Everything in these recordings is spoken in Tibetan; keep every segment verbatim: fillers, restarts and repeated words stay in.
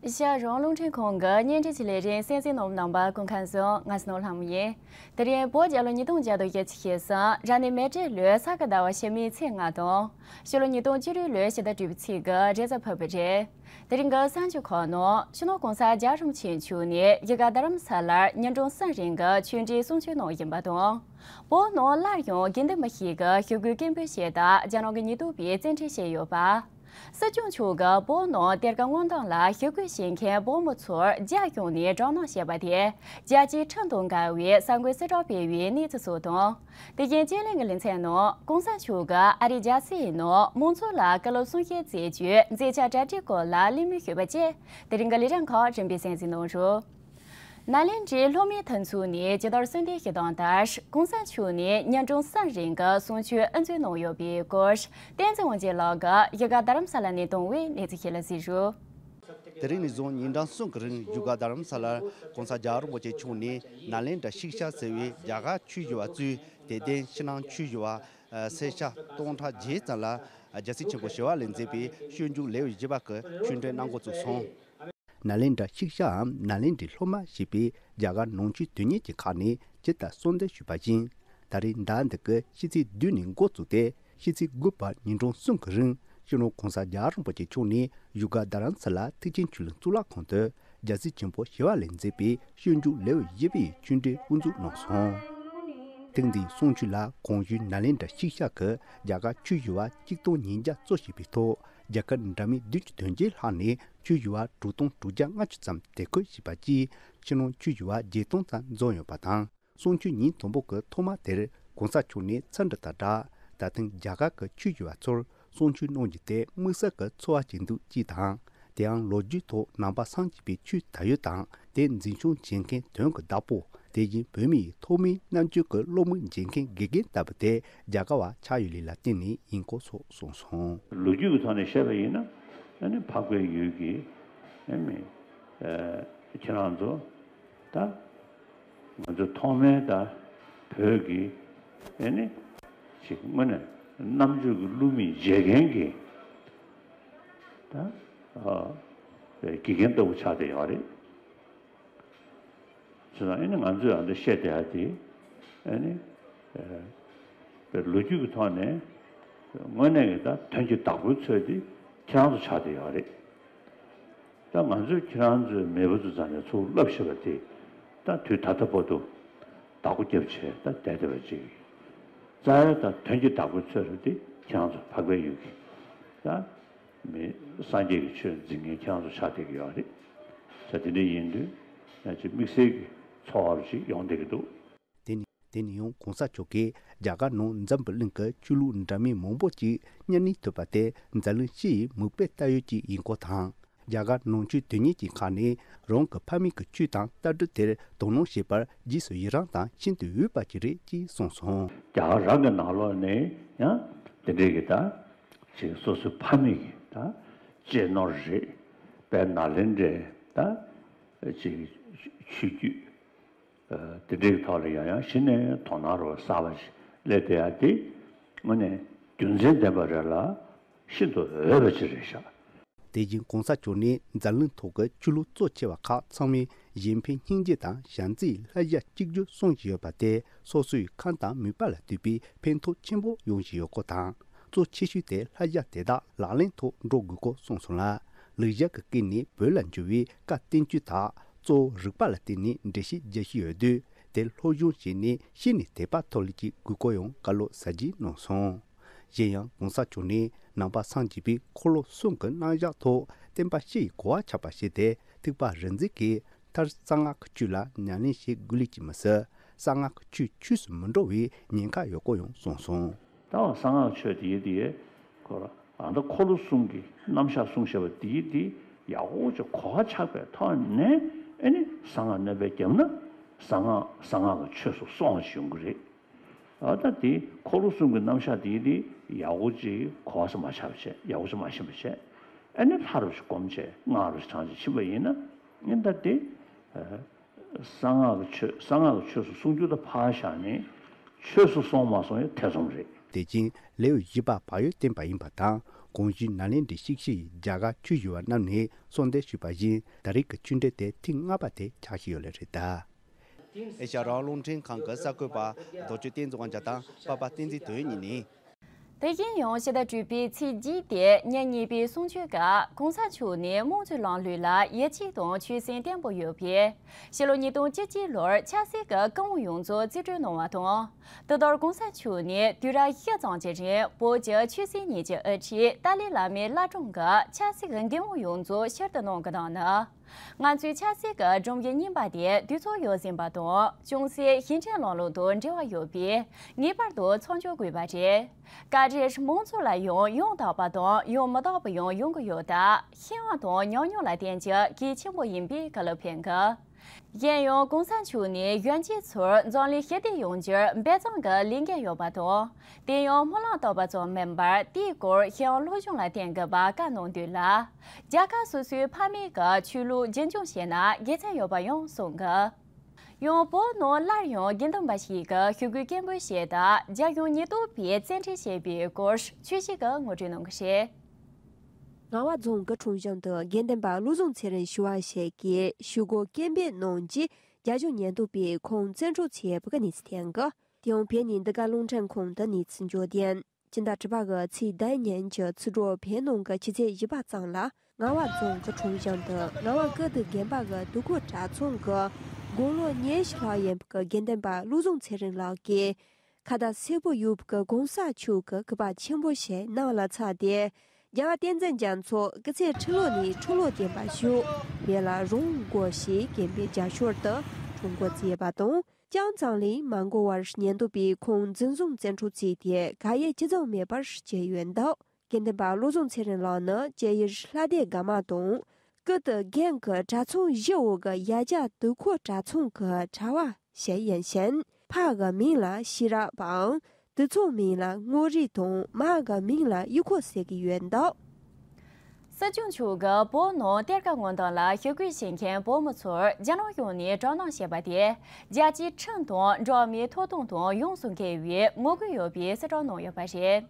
ཨེ་ཤ་ཡ་རང་དབང་རླུང་འཕྲིན་ཁང་གི་བརྙན་འཕྲིན་གྱི་ལས་རིམ་གསན་གཟིགས་གནང་རྣམ་པ་སྐུ་ཁམས་བཟང་། ང་སྣོ་ལྷ་མོ་ཡིན། དེ་རིང་བོད་རྒྱལ་ལོ་ཉིས་སྟོང་བརྒྱ་དང་བཞི་བཅུ་ཞེ་གསུམ་རབ་གནས་མེ་སྤྲེལ་ལོའི་ས་གི་ཟླ་བ་ཕྱི་མའི་ཚེས་ལྔ་དང་། ཕྱི་ལོ་ཉིས་སྟོང་བཅུ་དྲུག་ལོའི་ཕྱི་ཟླ་དྲུག་པའི་ཚེས་ཀྱི་རེས་གཟའ་ཕུར་བུ་རེད། དེ་རིང་གི་གསར་འགྱུར་ཁག་ནང་། སྤྱི་ནོར་༸གོང་ས་༸རྒྱལ་བ་རིན་པོ་ཆེ་མཆོག་ནས་བཞུགས་སྒར་རྡ་རམ་ས་ལར་ཉིན་གྲངས་གསུམ་རིང་གི་ཆོས་འབྲེལ་གསུང་ཆོས་གནང་བཞིན་པ་དང་། བོད་ནང་སླར་ཡང་དགེ་འདུན་མི་ཞིག་གིས་ཞི་རྒོལ་སྐད་འབོད་བྱས་སྟབས་རྒྱ་ནག་གི་ཉེན་རྟོག་པས་བཙན་ཁྲིད་བྱས་ཡོད་པ། སྲིད་སྐྱོང་མཆོག་གིས་བོད་ནང་གཏེར་ཁ་དངོས་དོན་ལ་ཞི་རྒོལ་བྱེད་མཁན་བོད་མི་ཚོར་རྒྱ་གཞུང་ནས་དྲག་གནོན་བྱས་པ་དེ་རྒྱལ་སྤྱིའི་ཁྲིམས་དང་འགལ་བའི་གསར་འགོད་གསལ་བསྒྲགས་སྤེལ་བའི་གནས་ཚུལ་སོགས་དང་། དེ་བཞིན་བརྗེ་ལེན་གྱི་ལེ་ཚན་ནང་༸གོང་ས་མཆོག་གིས་ཨ་རིའི་རྒྱལ་སའི་ནང་མང་ཚོགས་ལ་བཀའ་སློབ་གསུང་བཤད་མཛད་རྒྱུའི་མཛད་འཆར་གྲ་སྒྲིག་སྐོར་ལ་གླེང་མོལ་ཞུས་པ་བཅས་དེ་རིང་གི་ལས་རིམ་ཁག་རིམ་པས་གསན་གཟིགས་གནང་རོགས། ནཱ་ལེནྡྲའི་སློབ་མའི་མཐུན་ཚོགས་ནས་ཇི་ལྟར་གསོལ་འདེབས་ཞུས་དོན་ལྟར། ༸གོང་ས་མཆོག་ནས་ཉིན་གྲངས་གསུམ་རིང་གི་གསུང་ཆོས་དབུ་འཛུགས་གནང་ཡོད་པའི་སྐོར། བསྟན་འཛིན་དབང་ཆེན་ལགས་ཀྱིས་བཞུགས་སྒར་རྡ་རམ་ས་ལ་ནས་བཏང་བའི་གནས་ཚུལ་ཞིག་ལ་གཟིགས་རོགས། དེ་རིང་ནས་བཟུང་ཉིན་གྲངས་གསུམ་གྱི་རིང་བཞུགས་སྒར་རྡ་རམ་ས་ལར་༸གོང་ས་༸རྒྱལ་བ་རིན་པོ་ཆེ་མཆོག་ནས་ནཱ་ལེནྡྲ་ཤིག་ཤ་ཟེར་བའི་རྒྱ་གར་ཆོས་ཞུ་བ་གཙོས་དད་ལྡན་ཕྱི་ནང་ཆོས་ཞུ་བ་སེར་སྐྱ་སྟོང་ཕྲག་བརྒྱད་ཙམ་ལ་རྒྱལ་སྲས་ཆེན་པོ་ཞི་བ་ལྷས་མཛད་པའི་སྤྱོད་འཇུག་ལེའུ་བཞི་པ་གི་ཆོས་འབྲེལ་གནང་འགོ་བཙུགས་སོང་། ནཱ་ལེནྡྲ་ཤིག་ཤའམ་ནཱ་ལེནྡྲའི་སློབ་མ་ཞེས་པའི་རྒྱ་གར་ནང་ཆོས་དོན་གཉེར་གྱི་ཁག་ནས་ཇི་ལྟར་གསོལ་འདེབས་ཞུས་པ་བཞིན། ད་རེས་ཟླ་འདི་གི་ཕྱི་ཚེས་བདུན་ནས་འགོ་བཙུགས་ཏེ་ཕྱི་ཚེས་དགུ་བར་ཉིན་གྲངས་གསུམ་གྱི་རིང་སྤྱི་ནོར་༸གོང་ས་༸རྒྱལ་བ་རིན་པོ་ཆེ་མཆོག་ནས་བཞུགས་སྒར་རྡ་རམ་ས་ལ་ཐེག་ཆེན་ཆོས་གླིང་གཙུག་ལག་ཁང་དུ་རྒྱལ་སྲས་ཆེན་པོ་ཞི་བ་ལྷས་མཛད་པའི་སྤྱོད་འཇུག་ལེའུ་བཞི་པའི་ཆོས་འབྲེལ་དབུ་འཛུགས་གནང་སོང་། ཐེངས་འདིའི་གསུང་ཆོས་ལ་གོང་ཞུས་ནཱ་ལེནྡྲ་ཤིག་ཤ་གི་རྒྱ་གར་ཆོས་ཞུ་བ་གཅིག་སྟོང་ཉིས་བརྒྱ་གཙོ་བྱས་པའི་ཐོག་རྒྱལ་ཁབ་འདྲ་མིན་བདུན་ཅུ་དོན་བརྒྱད་ལྷག་ནས་ཆོས་ཞུ་བ་དྲུག་སྟོང་དྲུག་བརྒྱ་ལྔ་བཅུ་ཙམ་དད་ཁུར་བྱས་པ་བཅས་ཕྱི་ནང་ཆོས་ཞུ་བ་བརྒྱད་སྟོང་ཙམ་འཛོམས་ཡོད་པ་དང་། གསུང་ཆོས་ཉིན་དང་པོ་གི་ཐོག་མ་དེར་༸གོང་ས་མཆོག་ནས་ཚུལ་འདི་དང་སྦྲགས་ད་ཐེངས་རྒྱ་གར་གྱི་ཆོས་ཞུ་བ་ཚོར་གསུང་ཆོས་གནང་རྒྱུ་དེ་དམིགས་བསལ་གྱི་ཚོར་བ་ཅིག་འདུག་ཅེས་དང་། དེའང་ལོ་རྒྱུས་ཐོག་ནང་པ་སངས་རྒྱས་པའི་ཆོས་དར་ཡུལ་དང་། དེ་འཛིན་སྐྱོང་བྱེད་མཁན་དོན་གྱི་བདག་པོ། དེ་བཞིན་བོད་མིའི་ཐོག་མའི་རྣམ་དཔྱོད་ཀྱི་སློབ་མུན་འབྱེད་མཁན་དགེ་རྒན་ལྟ་བུ་དེ་རྒྱ་གར་བ་ཆགས་ཡོད་ལུགས་ལ་བརྟེན་ནས་ཡིན་སྐོར་སོགས་གསུངས་སོང་། ལོ་རྒྱུས་ཀྱི་ཐོག་ནས་བཤད་པ་ཡིན་ན། ཨ་ནི་འཕགས་པའི་ཡུལ་གྱི་ཨ་ནི་ཨ་ཁྱེད་རང་ཚོ་ད་ང་ཚོ་ཐོག་མའི་ད་བོད་ཀྱི་ཨ་ནི་ཅིག་དངོས་གནས་རྣམ་དཔྱོད་ཀྱི་བསླུ་མེད་འབྱེད་མཁན་གྱི་ད་ཨ་དགེ་རྒན་ལྟ་བུ་ཆགས་བསྡད་ཡོད་རེད། བྱས་ཙང་ཨ་ནི་ང་ཚོས་ཨ་འདི་བཤད་བསྡད་ཡ་དེ་ཨ་ནི་ཨ་ལོ་རྒྱུས་ཀྱི་ཐོག་ནས་དངོས་གནས་ཀྱི་ད་དོན་གྱི་བདག་པོའི་ཚོད་དེ་ཁྱེད་རང་ཚོ་ཆགས་བསྡད་ཡོད་རེད། ད་ང་ཚོས་ཁྱེད་རང་ཚོའི་མེས་པོ་ཚོ་རྩ་ནས་ཚུར་བསླབ་ཤེས་པ་དེ་ད་དུས་ད་ལྟ་བར་དུ་བདག་པོ་རྒྱབ་བྱས་ད་བསྡད་བསྡད་པ་ཅིག་རྩ་བའི་ད་དོན་གྱི་བདག་པོའི་ཚོད་རེད་དེ་ཁྱེད་རང་ཚོ་འཕགས་པའི་ཡུལ་གྱི་ད་མི་སངས་རྒྱས་ཀྱི་ཆོས་འཛིན་མཁན་ཁྱེད་རང་ཚོ་ཆགས་བསྡད་ཀྱི་ཡོད་རེད། ད་དེ་འདྲ་ཡིན་དུས་ཡང་ཅིག་དམིགས་བསལ་གྱི་ཚོར་བ་ཅིག་ཡོང་བསྡད་ཀྱི་འདུག་དེ་ནི་དེ་ནི་ཡང་༸གོང་ས་མཆོག་གིས་རྒྱ་གར་ནང་འཛམ་བུ་གླིང་གི་ཆོས་ལུགས་འདྲ་མིན་མང་པོ་ཅིག་མཉམ་གནས་ཐུབ་པ་དེ་འཛམ་གླིང་སྤྱི་ཡི་མིག་དཔེ་ལྟ་ཡུལ་ཅིག་ཡིན་སྐོར་དང་། རྒྱ་གར་ནང་ཆོས་དོན་གཉེར་གྱི་ཁག་ནས་རང་གི་ཕ་མེས་ཀྱི་ཆོས་དང་ལྟ་གྲུབ་དེར་དོ་སྣང་བྱེད་པར་རྗེས་སུ་ཡི་རངས་དང་ཤིན་ཏུ་འོས་པ་ཅིག་རེད་ཅེས་གསུངས་སོང་། རྒྱ་གར་རང་གི་ནང་ལོགས་ནས་ཡང་དེ་འདྲའི་གི་ད་ཅིག་སོ་སོའི་ཕ་མེས་ཀྱི་ད་གཅེས་ནོར་རེད། དཔེར་ནཱ་ལེནྡྲའི་ད་ཅིག་ཆོས་བརྒྱུད། དེ་འདྲའི་ཐོག་ལ་ཡང་ཡང་གཞི་ནས་དོ་སྣང་རོ་གསར་པ་ཞིག་སླེབས་བསྡད་ཡ་དེ་དངོས་གནས་རྒྱུ་མཚན་ལྡན་པ་རེད་ལ་ཤིན་ཏུ་འོས་པ་ཅིག་རེད་ཤག་དེ་བཞིན་༸གོང་ས་མཆོག་ནས་འཛམ་གླིང་ཐོག་གི་ཆོས་ལུགས་གཙོ་ཆེ་བ་ཁག་ཚང་མས་གཞན་ཕན་སྙིང་རྗེ་དང་བྱམས་བརྩེའི་བསླབ་བྱ་གཅིག་གྱུར་གསུང་བཞིན་ཡོད་པ་དེ་སོ་སོའི་ཁམས་དང་མོས་པ་ལ་ལྟོས་པའི་ཕན་ཐོགས་ཆེན་པོ་ཡོང་བཞིན་ཡོད་སྐོར་དང་། གཙོ་ཆེ་ཤོས་དེ་བསླབ་བྱ་དེ་དག་ལག་ལེན་ཐོག་འགྲོ་དགོས་སྐོར་གསུངས་སོང་ལ། ལེགས་སྦྱར་གྱི་སྐད་ནས་བོད་ལ་འགྱུར་བའི་བཀའ་བསྟན་བཅོས་དག་གཙོ་བོ་རིག་པ་ལ་བརྟེན་ནས་འགྲེལ་བཤད་རྒྱག་བཞིན་ཡོད་དུས། དེ་སློབ་སྦྱོང་བྱས་ནས་ཤེས་ནས་དད་པ་ཐོག་ལས་ཀྱི་དགོས་སྐོར་ཡང་བཀའ་སློབ་ཟབ་རྒྱས་གནང་སོང་། གཞན་ཡང་༸གོང་ས་མཆོག་ནས་ནང་པ་སངས་རྒྱས་པའི་འཁོར་ལོ་གསུམ་གྱི་རྣམ་གཞག་ཐོག་བསྟན་པ་སྤྱི་ཡི་གོ་བ་ཆགས་པ་བྱས་ཏེ་ཐེག་པ་རིག་འཛིན་གྱིས་མཐར་གསང་སྔགས་ཀྱི་ཆོས་ལ་ཉམས་ལེན་བྱེད་དགོས་ལུགས་ཀྱིས་མི་ཟད། གསང་སྔགས་ཀྱི་ཆོས་ཆོས་སུ་མི་འགྲོ་བའི་ཉེན་ཁ་ཡོད་སྐོར་ཡང་གསུངས་སོང་། ད་བ་གསང་སྔགས་ཆོས་དེ་ཡི་དེ་ཁོ་རང་ད་འཁོར་ལོ་གསུམ་གྱི་རྣམ་གཞག་གསུངས་བཞག་པ་དེ་ཡི་དེ་ཡག་པོ་ཅིག་གོ་བ་ཆགས་པའི་ཐོག་ནས་ཨེ་ནི་གསང་སྔགས་གནོན་པ་བརྒྱབ་ན་གསང་སྔགས་གསང་སྔགས་ཀྱི་ཆོས་སུ་སོང་བ་ཞིག་ཡོང་གི་རེད། ཨ་ད་དེ་འཁོར་ལོ་གསུམ་གྱི་རྣམ་གཞག་དེ་ཡི་དེ་ཡག་པོ་ཅིག་གོ་བ་ས་མ་ཆགས་པ་བྱས། ཡག་པོ་ཅིག་མ་ཤེས་པ་བྱས། ཨེ་ནི་ལྷ་རུ་ཞིག་སྒོམ་བྱས་སྔགས་རུ་ཞིག་བགྲང་བྱས་ཕྱིན་པ་ཡིན་ན་ཨེ་ད་དེ། གསང་སྔགས་ཀྱི་ཆོས་གསང་སྔགས་ཀྱི་ཆོས་སུ་སོང་རྒྱུ་དང་ཕར་བཞག་ནས་ཆོས་སུ་སོང་མ་སོང་ཡང་ཐེ་ཚོམ་རེད། དེ་བཞིན་ལེའུ་བཞི་པ་བག་ཡོད་བསྟན་པ་ཡིན་པ་དང་ དགོངས་ཞུའི་ནང་ལན་འདི་གཤིགས་གཤིགས་རྒྱ་གར་ཆོས་ཞུ་བ་རྣམས་ནས་གསོལ་འདེབས་ཞུས་པ་བཞིན་ད་རེས་ཀྱི་ཆོས་འབྲེལ་དེ་ཐེངས་ལྔ་པ་དེ་ཆགས་བཞིན་ཡོད་ལེ་རེད་ད། ཨེ་ཤ་ཡ་རང་དབང་རླུང་འཕྲིན་ཁང་གི་གསར་འགོད་པ་རྡོ་རྗེ་བསྟན་འཛིན་དབང་རྒྱལ་དང་པ་པ་བསྟན་འཛིན་དོན་གཉིས་ནས། དེ་བཞིན་ཡང་ཕྱི་ཟླ་དྲུག་པའི་ཚེས་བརྒྱད་དེ་ཉིན་གཉིས་པའི་གསུང་ཆོས་སྐབས་གོང་ས་མཆོག་ནས་དམངས་གཙོའི་ལམ་ལུགས་ལ་ཡིད་ཆེས་དང་ཆོད་སེམས་བརྟན་པོ་ཡོད་པས། ཕྱི་ལོ་ཉིས་སྟོང་བཅུ་གཅིག་ལོར་ཆབ་སྲིད་ཀྱི་སྐུ་དབང་ཡོངས་རྫོགས་རྩིས་སྤྲོད་གནང་བ་དང་། དེ་ལྟར་གོང་ས་མཆོག་ནས་དུས་རབས་བཞི་ཙམ་གྱི་རིང་བོད་ཀྱི་ཆོས་སྲིད་གཉིས་ཀྱི་དབུ་ཁྲིད་ཏཱ་ལའི་བླ་མའི་བླ་བྲང་གི་ཆབ་སྲིད་ཀྱི་འགན་དབང་ཡོངས་རྫོགས་ཕྱིར་བསྡུ་གནང་གི་གདངས་ནི། ང་ཚོའི་ཆབ་སྲིད་ཀྱི་སྒྲོམ་གཞི་རྙིང་པ་དེ་དུས་ཚོད་ཡོལ་ཟིན་པ་དང་ཅུང་ཟད་ཞིང་བྲན་ལམ་ལུགས་དང་འབྲེལ་བ་ཡོད་པས་ངེས་པར་དུ་མཚམས་འཇོག་དགོས་པ་རེད། བཀའ་ཁྲིར་མང་ཚོགས་ལ་ཡང་ཡང་དག་པ་དང་ཡང་མི་དག་པ་ཡང་ཡོང་གི་ཡོད་སྟབས་ཤེས་ཡོན་དང་ཉམས་མྱོང་ལ་བརྟེན་རྒྱུ་གལ་ཆེན་པོ་ཡིན་པའི་བཀའ་སློབ་ཕེབས་གི། གཞན་ཡང་གོང་ས་མཆོག་ནས་གཞོན་སྐྱེས་ཚོར་འཛམ་གླིང་ཞི་བདེ་ཡོང་རྒྱུར་འབད་བརྩོན་གྱི་ལས་འགན་ཡོད་པ་དང་། དེ་ཡང་སྨོན་ལམ་བཏབ་པ་ཙམ་མིན་པར་དེའི་སྐོར་ཤེས་ཡོན་སློབ་སྦྱོང་ལ་བརྟེན་དགོས་པ་བཀའ་གནང་དོན་ལ། རྒྱལ་ཁབ་སོ་སོའི་ཕ་མེས་ཀྱི་ཆོས་ལུགས་རྒྱུན་འཁྱོངས་བྱས་ན་དགེ་མཚན་ཡོད་པ་ཡང་གསུངས་གི། ཡང་བོད་ནང་སླར་ཡང་དགེ་འདུན་པ་ཞིག་གིས་ཞུ་སྐུལ་སྐད་འབོད་བྱས་སྟབས་རྒྱ་གཞུང་ཉེན་རྟོག་པས་བཙན་ཁྲིད་བྱས་པའི་སྐོར་ཆོས་སྐྱིད་ཀྱིས་ངོ་སྤྲོད་གནང་གི་རེད། རྔ་བ་རྫོང་གི་ཁྲོམ་གཞུང་དུ་དགེ་འདུན་པ་བློ་བཟང་ཚེ་རིང་ཞུ་བ་ཞིག་གིས་ཞུ་སྒོ་སྐད་འབོད་གནང་རྗེས་རྒྱ་གཞུང་ཉེན་རྟོག་པས་ཁོང་བཙན་འཕྲོག་བྱས་པའི་གནས་ཚུལ་ཐོན་གི། དེ་ཡང་བོད་ནས་འདི་ག་རླུང་འཕྲིན་ཁང་དུ་གནས་ཚུལ་འབྱོར་དོན། སྤྱི་ཟླ་དྲུག་པ་གི་ཚེས་དགུ་ཉིན་གྱི་ཚེས་དྲུག་བོད་ནང་གི་ཕྱི་ཚེས་བཞི་པ་ཙམ་ལ་རྔ་བ་རྫོང་གི་ཁྲོམ་གཞུང་དུ་རྔ་བ་ཀིརྟི་དགོན་པ་གི་དུས་འཁོར་གྲྭ་ཚང་གི་དགུང་ལོ་ཉི་ཤུ་ལྷག་ཡིན་པའི་དགེ་འདུན་པ་བློ་བཟང་ཚེ་རིང་ལགས་ཀྱིས་ཁ་བརྡ་གསལ་པོ་ཡོད་པའི་གོང་ས་མཆོག་གི་སྐུ་པར་ཆེན་པོ་ཞིག་གནང་ལ་བཅར་ཏེ། རྒྱལ་བ་བསྟན་འཛིན་རྒྱ་མཚོ་སྐུ་ཚེ་ཁྲི་ལོ་ནས་ཁྲི་ལོ་བརྟན་པར་ཤོག་བོད་ལ་རང་དབང་དགོས་ཞེས་སྐད་འབོད་རྒྱ་ཤོར་དུ་ཁྲོམ་སྐོར་བྱས་པ་དང་། ཅང་ཙང་ལིང་མ་འགོར་བར་ཉེན་རྟོག་པས་ཁོང་འཛིན་བཟུང་བཙན་འཕྲོག་བྱས་ཏེ་ག་ཡེ་ཅི་ཙམ་མེད་པར་བྱས་ཡོད་འདུག་དགེ་འདུན་པ་བློ་བཟང་ཚེ་རིང་ལགས་ནི་སྐྱེས་ཡུལ་ལྷ་སྡེ་དགའ་མ་དང་། ཀིརྟི་དགོན་གྱི་གྲྭ་ཚང་བཞི་འོག་གི་ཡ་རྒྱ་དུས་འཁོར་གྲྭ་ཚང་གི་གྲྭ་བ་ཞིག་ཡིན་ཞིང་། ཕ་གི་མིང་ལ་ཤེས་རབ་པའམ་དུད་ཚང་མིང་ལ་བསྔོ་རིགས་དང་མ་གི་མིང་ལ་གཡུ་ཁོ་ཟེར་གྱི་ཡོད་འདུག་སྲིད་སྐྱོང་མཆོག་གིས་བོད་ནང་གཏེར་ཁ་སྔོག་འདོན་ལ་ཞུ་སྐུལ་བྱེད་མཁན་བོད་མི་ཚོར་རྒྱ་ནག་གཞུང་ནས་དྲག་གནོན་བྱས་པ་དེ་རྒྱལ་སྤྱིའི་ཁྲིམས་དང་འགྲོ་བ་མིའི་ཐོབ་ཐང་དང་ཡོངས་སུ་འགལ་བའི་ངོ་རྒོལ་ཡོད་པའི་གསལ་བསྒྲགས་གནང་ཡོད་པ་རེད།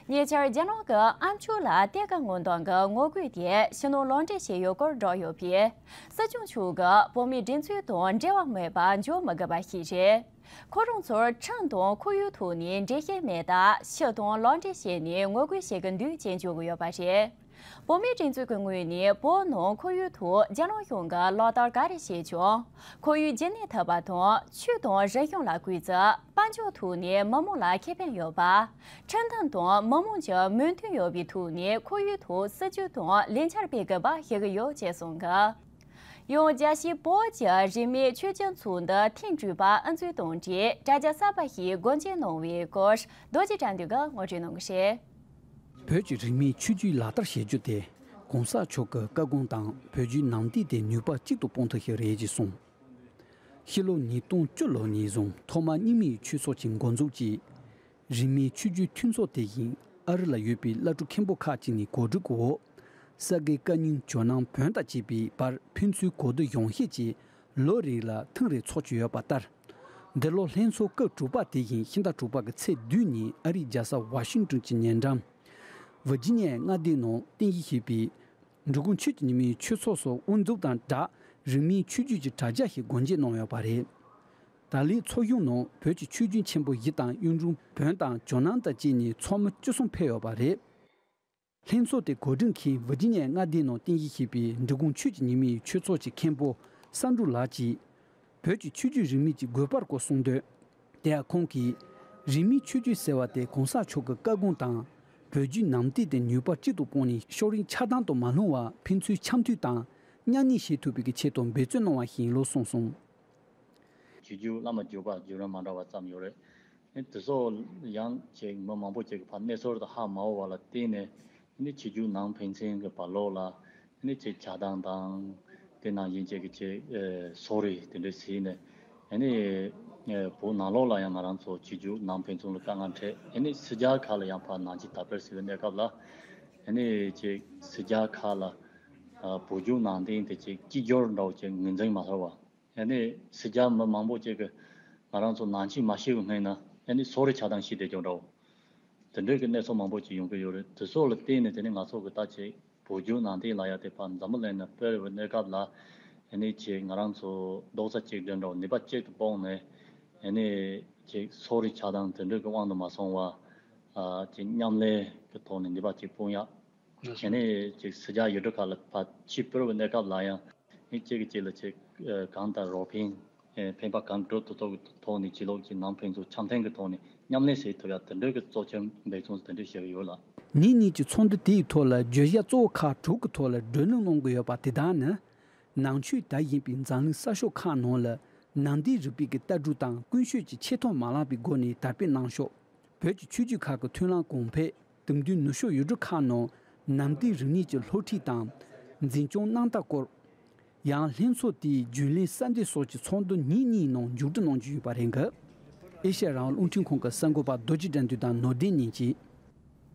ཉེ་ཆར་རྒྱ་ནག་གི་ཨ་མཆོག་ལ་གཏེར་ཁ་སྔོག་འདོན་གྱི་ངོ་རྒོལ་དེ་ཕྱི་ནང་ལག་འབྲེལ་བྱས་ཡོད་སྐོར་བསྒྲགས་ཡོད་པས། སྲིད་སྐྱོང་མཆོག་གིས་བོད་མིའི་སྒྲིག་འཛུགས་དང་འབྲེལ་བ་མེད་པ་འཇོག་མི་དགོས་པ་ཞིག་རེད། ཁོ་རང་ཚོར་ཁྲིམས་དང་ཁོར་ཡུག་ཐོག་ནས་འགྲེལ་བཤད་མེད་སྟབས་ཕྱི་དང་ལག་འབྲེལ་བྱས་ནས་ངོ་རྒོལ་བྱེད་ཀྱི་འདུག་ཅེས་བརྗོད་ཀྱི་ཡོད་པ་རེད། བོད་མིའི་སྒྲིག་འཛུགས་ཀྱི་ངོས་ནས་བོད་ནང་ཁོར་ཡུག་ཐོག་རྒྱ་ནག་གཞུང་གིས་ལག་བསྟར་ག་རེ་བྱས་ཀྱང་། ཁོར་ཡུག་རྒྱུན་གནས་ཐུབ་པ་དང་ཆོས་དང་རིག་གཞུང་ལ་གུས་བརྩི། དཔལ་འབྱོར་ཐོག་ནས་མི་མང་ལ་ཁེ་ཕན་ཡོད་པ། ཁྲིམས་མཐུན་དང་མི་མང་གི་མོས་མཐུན་ཡོད་པའི་ཐོག་ནས་ཁོར་ཡུག་ཐོག་སྲིད་ཇུས་དང་ལས་འཆར་སྤེལ་དགོས་པ་ཞུ་གི་ཡོད་ཅེས་གསུངས་འདུག་ཡང་རྒྱལ་སྤྱིའི་བོད་ཀྱི་རིས་མེད་ཆོས་བརྒྱུད་ཚོགས་འདུ་ཐེངས་དྲུག་པ་དབུ་འཛུགས་དང་འབྲེལ་དྲ་རྒྱ་གསར་པ་ཞིག་སྒོ་འབྱེད་གནང་བའི་སྐོར་རྡོ་རྗེ་དགྲ་འདུལ་གྱིས་ངོ་སྤྲོད་གནང་གི་རེད། བོད་ཀྱི་རིས་མེད་ཆོས་བརྒྱུད་ལག་བསྟར་བྱེད་རྒྱུ་དེ་གོང་ས་མཆོག་གི་བཀའ་དགོངས་དང་བོད་བརྒྱུད་ནང་བསྟན་དེ་ནུས་པ་གཅིག་ཏུ་སྤུངས་ཐུབ་ཞིག་རེད་ཅེས་གསུངས། ཕྱི་ལོ་ཉིས་སྟོང་བཅུ་ལོ་ནས་བཟུང་ཐོག་མར་རྙིང་མའི་ཆོས་ཚོགས་ཀྱི་འགོ་འཛུགས་ཀྱིས། རིས་མེད་ཆོས་བརྒྱུད་མཐུན་ཚོགས་དེ་བཞིན་ཨ་རི་ལ་ཡོད་པའི་བླ་སྤྲུལ་མཁན་པོ་ཁག་ཅིག་ནས་གོ་སྒྲིག་འོག་ས་དགེ་བཀའ་རྙིང་ཇོ་ནང་བོན་དང་བཅས་པའི་བར་ཕན་ཚུན་གོ་བསྡུར་ཡོང་ཤས་ཀྱིས་ལོ་རེ་ལ་ཐེངས་རེ་ཚོགས་ཀྱི་ཡོད་པ་ལྟར། འདི་ལོ་ལྷན་ཚོགས་སྐབས་དྲུག་པ་དེ་བཞིན་ཕྱི་ཟླ་དྲུག་པ་གི་ཚེས་བདུན་ཉིན་ཨ་རིའི་རྒྱལ་ས་ཝ་ཤིང་ཏོན་གྱི་ཉེ་འགྲམ། ཝི་ཇི་ནི་ཡའི་མངའ་སྡེ་ནང་རྟེན་གཞི་བྱས་པའི་འབྲི་གུང་ཆོས་ཀྱི་ཉི་མའི་ཆོས་ཚོགས་སུ་དབུ་འཛུགས་དང་སྦྲགས་རིས་མེད་ཆོས་བརྒྱུད་ཀྱི་དྲ་རྒྱ་ཞིག་སྒོ་འབྱེད་གནང་ཡོད་པ་རེད། ད་ལོའི་ཚོགས་ཞུགས་ནང་བོད་ཀྱི་ཆོས་བརྒྱུད་ཆེན་པོ་བཞི་དང་གཡུང་དྲུང་བོན་དང་ཇོ་ནང་དང་བཅས་ནས་ཚོགས་མི་བཅུ་གསུམ་ཕེབས་ཡོད་པ་རེད། ལྷན་ཚོགས་དེ་གོ་སྒྲིག་མཁན་ཝི་ཇི་ནི་ཡའི་མངའ་སྡེ་ནང་རྟེན་གཞི་བྱས་པའི་འབྲི་གུང་ཆོས་ཀྱི་ཉི་མའི་ཆོས་ཚོགས་ཀྱི་མཁན་པོ་བསམ་འགྲུབ་ལགས་ཀྱིས། བོད་ཀྱི་ཆོས་བརྒྱུད་རིས་མེད་ཀྱི་དགོས་པར་སྐོར་གསུངས་དོན། དེ་ཡང་ཁོང་གིས། རིས་མེད་ཆོས་བརྒྱུད་ཟེར་བ་དེ་གོང་ས་མཆོག་གི་བཀའ་དགོངས་དང་། བོད་བརྒྱུད་ནང་བསྟན་དེ་ནུས་པ་གཅིག་ཏུ་སྤུངས་ནས་ཤོག་རིལ་ཆགས་སྡང་དུ་མ་ལྷུང་བར་ཕན་ཚུན་འཆམ་མཐུན་དང་མཉམ་གནས་བྱེད་ཐུབ་པའི་ཆེད་དུ་འབད་བརྩོན་གནང་བ་ཞིག་ཡིན་ལུགས་གསུངས་སོང་། བྱེད་རྒྱུ་བླ་མ་བརྒྱུད་པ་བརྒྱུད་རིམ་མ་འདྲ་བ་ཙམ་ཡོད་རེད། དེ་ཚོ་ཡང་ཅིག་མི་མང་པོ་ཅིག་གི་ཕར་གནས་ཚུལ་དང་ཧ་མ་གོ་བ་ལ་བརྟེན་ནས་ནི་བྱེད་རྒྱུ་ནང་ཕན་ཚུན་གྱི་བར་ལོགས་ལ་ནི་ཅིག་ཆགས་སྡང་དང་དེ་ནང་བཞིན་ཅིག་གི་ཅིག་ཨེ་སོ་རེ་དེ་འདྲ་ཟིན་ནས་ཨ་ནི་ཨེ་བོད་ནང་ལོགས་ལ་ཡང་ང་རང་ཚོ་བྱེད་རྒྱུ་ནང་ཕན་ཚུན་ལ་དཀའ་ངལ་འཕྲད། ཨ་ནི་སྲིད་རྒྱལ་ཁག་ལ་ཡང་ཕར་ནང་ཆེན་དར་སྤེལ་ཟེར་བའི་གནས་སྐབས་ལ་ཨ་ནི་ཅིག་སྲིད་རྒྱལ་ཁག་ལ་ཨ་བོད་བརྒྱུད་ནང་བསྟན་དེ་ཅིག་གཅིག་གྱུར་འདྲ་བོ་ཅིག་ངོས་འཛིན་མ་ཐུབ་པ། ཨ་ནི་སྲིད་རྒྱལ་མི་མང་པོ་ཅིག་གིས་ང་རང་ཚོ་ནང་ཆེན་མ་ཤེས་པའི་སྔོན་ན་ཨ་ནི་སོ་རེ་ཆགས་སྡང་ཞིག་བསྡད་ཀྱང་འདྲ་བོ། དེ་འདྲའི་གི་གནས་ཚུལ་མང་པོ་ཅིག་ཡོང་གི་ཡོད་རེད། དེ་ཚོ་ལ་བརྟེན་ནས་དེ་ནི་ང་ཚོ་གི་ད་ཅིག་བོད་བརྒྱུད་ནང་བསྟན་ལབ་ཡ་དེ་ཕར་འཛམ་བུ་གླིང་ནང་སྤེལ་བའི་གནས་སྐབས་ལ་ཨ་ནི་ཅིག་ང་རང་ཚོ་རྡོག་རྩ་གཅིག་སྒྲིལ་འདྲ་བོ་ནུས་པ་གཅིག་ཏུ་སྤུངས་ནས་ཨ་ནི་ཅིག་སོག་རིགས་ཆགས་སྡང་དེ་འདྲའི་གི་དབང་དུ་མ་སོང་བ། ཨ་ཅིག་མཉམ་ལས་ཀྱི་ཐོག་ནས་ནུས་པ་གཅིག་སྤུངས་ཡ། ཨ་ནི་ཅིག་སེར་སྐྱ་ཡུལ་གྲུ་ཁག་ལ་ཕར་ཕྱིར་སྤེལ་བའི་གནས་སྐབས་ལ་ཡང་ཨ་ནི་གཅིག་གིས་གཅིག་ལ་ཅིག་ཨ་གང་ལྟར་རོགས་ཕན། ཨ་ཕན་པ་གང་འགྲུབ་ཐུབ་ཐུབ་ཀྱི་ཐོག་ནས་ཕྱི་ལོགས་ཀྱི་ནང་ཕན་ཚུན་འཆམ་མཐུན་གྱི་ཐོག་ནས་མཉམ་ལས་བྱེད་ཐུབ་ཡ་དེ་འདྲའི་གི་གཙོ་ཆེར་འབད་བརྩོན་དེ་འདྲ་བྱེད་ཀྱི་ཡོད་ལགས། ཉིན་གཉིས་ཀྱི་ཚོགས་འདུ་དེའི་ཐོག་ལ་བརྗོད་བྱ་གཙོ་བོ་ཁག་དྲུག་གི་ཐོག་ལ་བགྲོ་གླེང་གནང་གི་ཡོད་པ་དེ་དག་ནི། ནང་ཆོས་དར་བཞིན་པའི་འཛམ་གླིང་ས་ཕྱོགས་ཁག་ནང་ལ་ནང་བསྟན་རིག་པའི་གི་ལྟ་གྲུབ་དང་ཀུན་སྤྱོད་ཀྱི་ཆེ་མཐོང་མ་བརླག་པའི་སྒོ་ནས་དར་སྤེལ་གནང་ཕྱོགས། བོད་ཀྱི་ཆོས་བརྒྱུད་ཁག་གི་མཐུན་ལམ་གོང་འཕེལ། དེང་དུས་ནུབ་ཕྱོགས་ཡུལ་གྲུ་ཁག་ནང་ནང་བསྟན་རིག་གནས་ཀྱི་སློབ་ཁྲིད་དང་། འཛིན་སྐྱོང་གནང་སྟངས་སྐོར། ཡང་ལྷན་ཚོགས་དེའི་རྒྱུན་ལས་གསར་འདེབས་སོགས་ཀྱི་ཚོགས་འདུ་ཉིན་གཉིས་ནང་མཇུག་སྒྲིལ་གནང་རྒྱུ་ཡོད་པ་རེད་འདུག་ཨེ་ཤ་ཡ་རང་དབང་རླུང་འཕྲིན་ཁང་གི་གསར་འགོད་པ་རྡོ་རྗེ་དགྲ་འདུལ་དང་ནོར་ལྡན་ཉིན་གཅིག་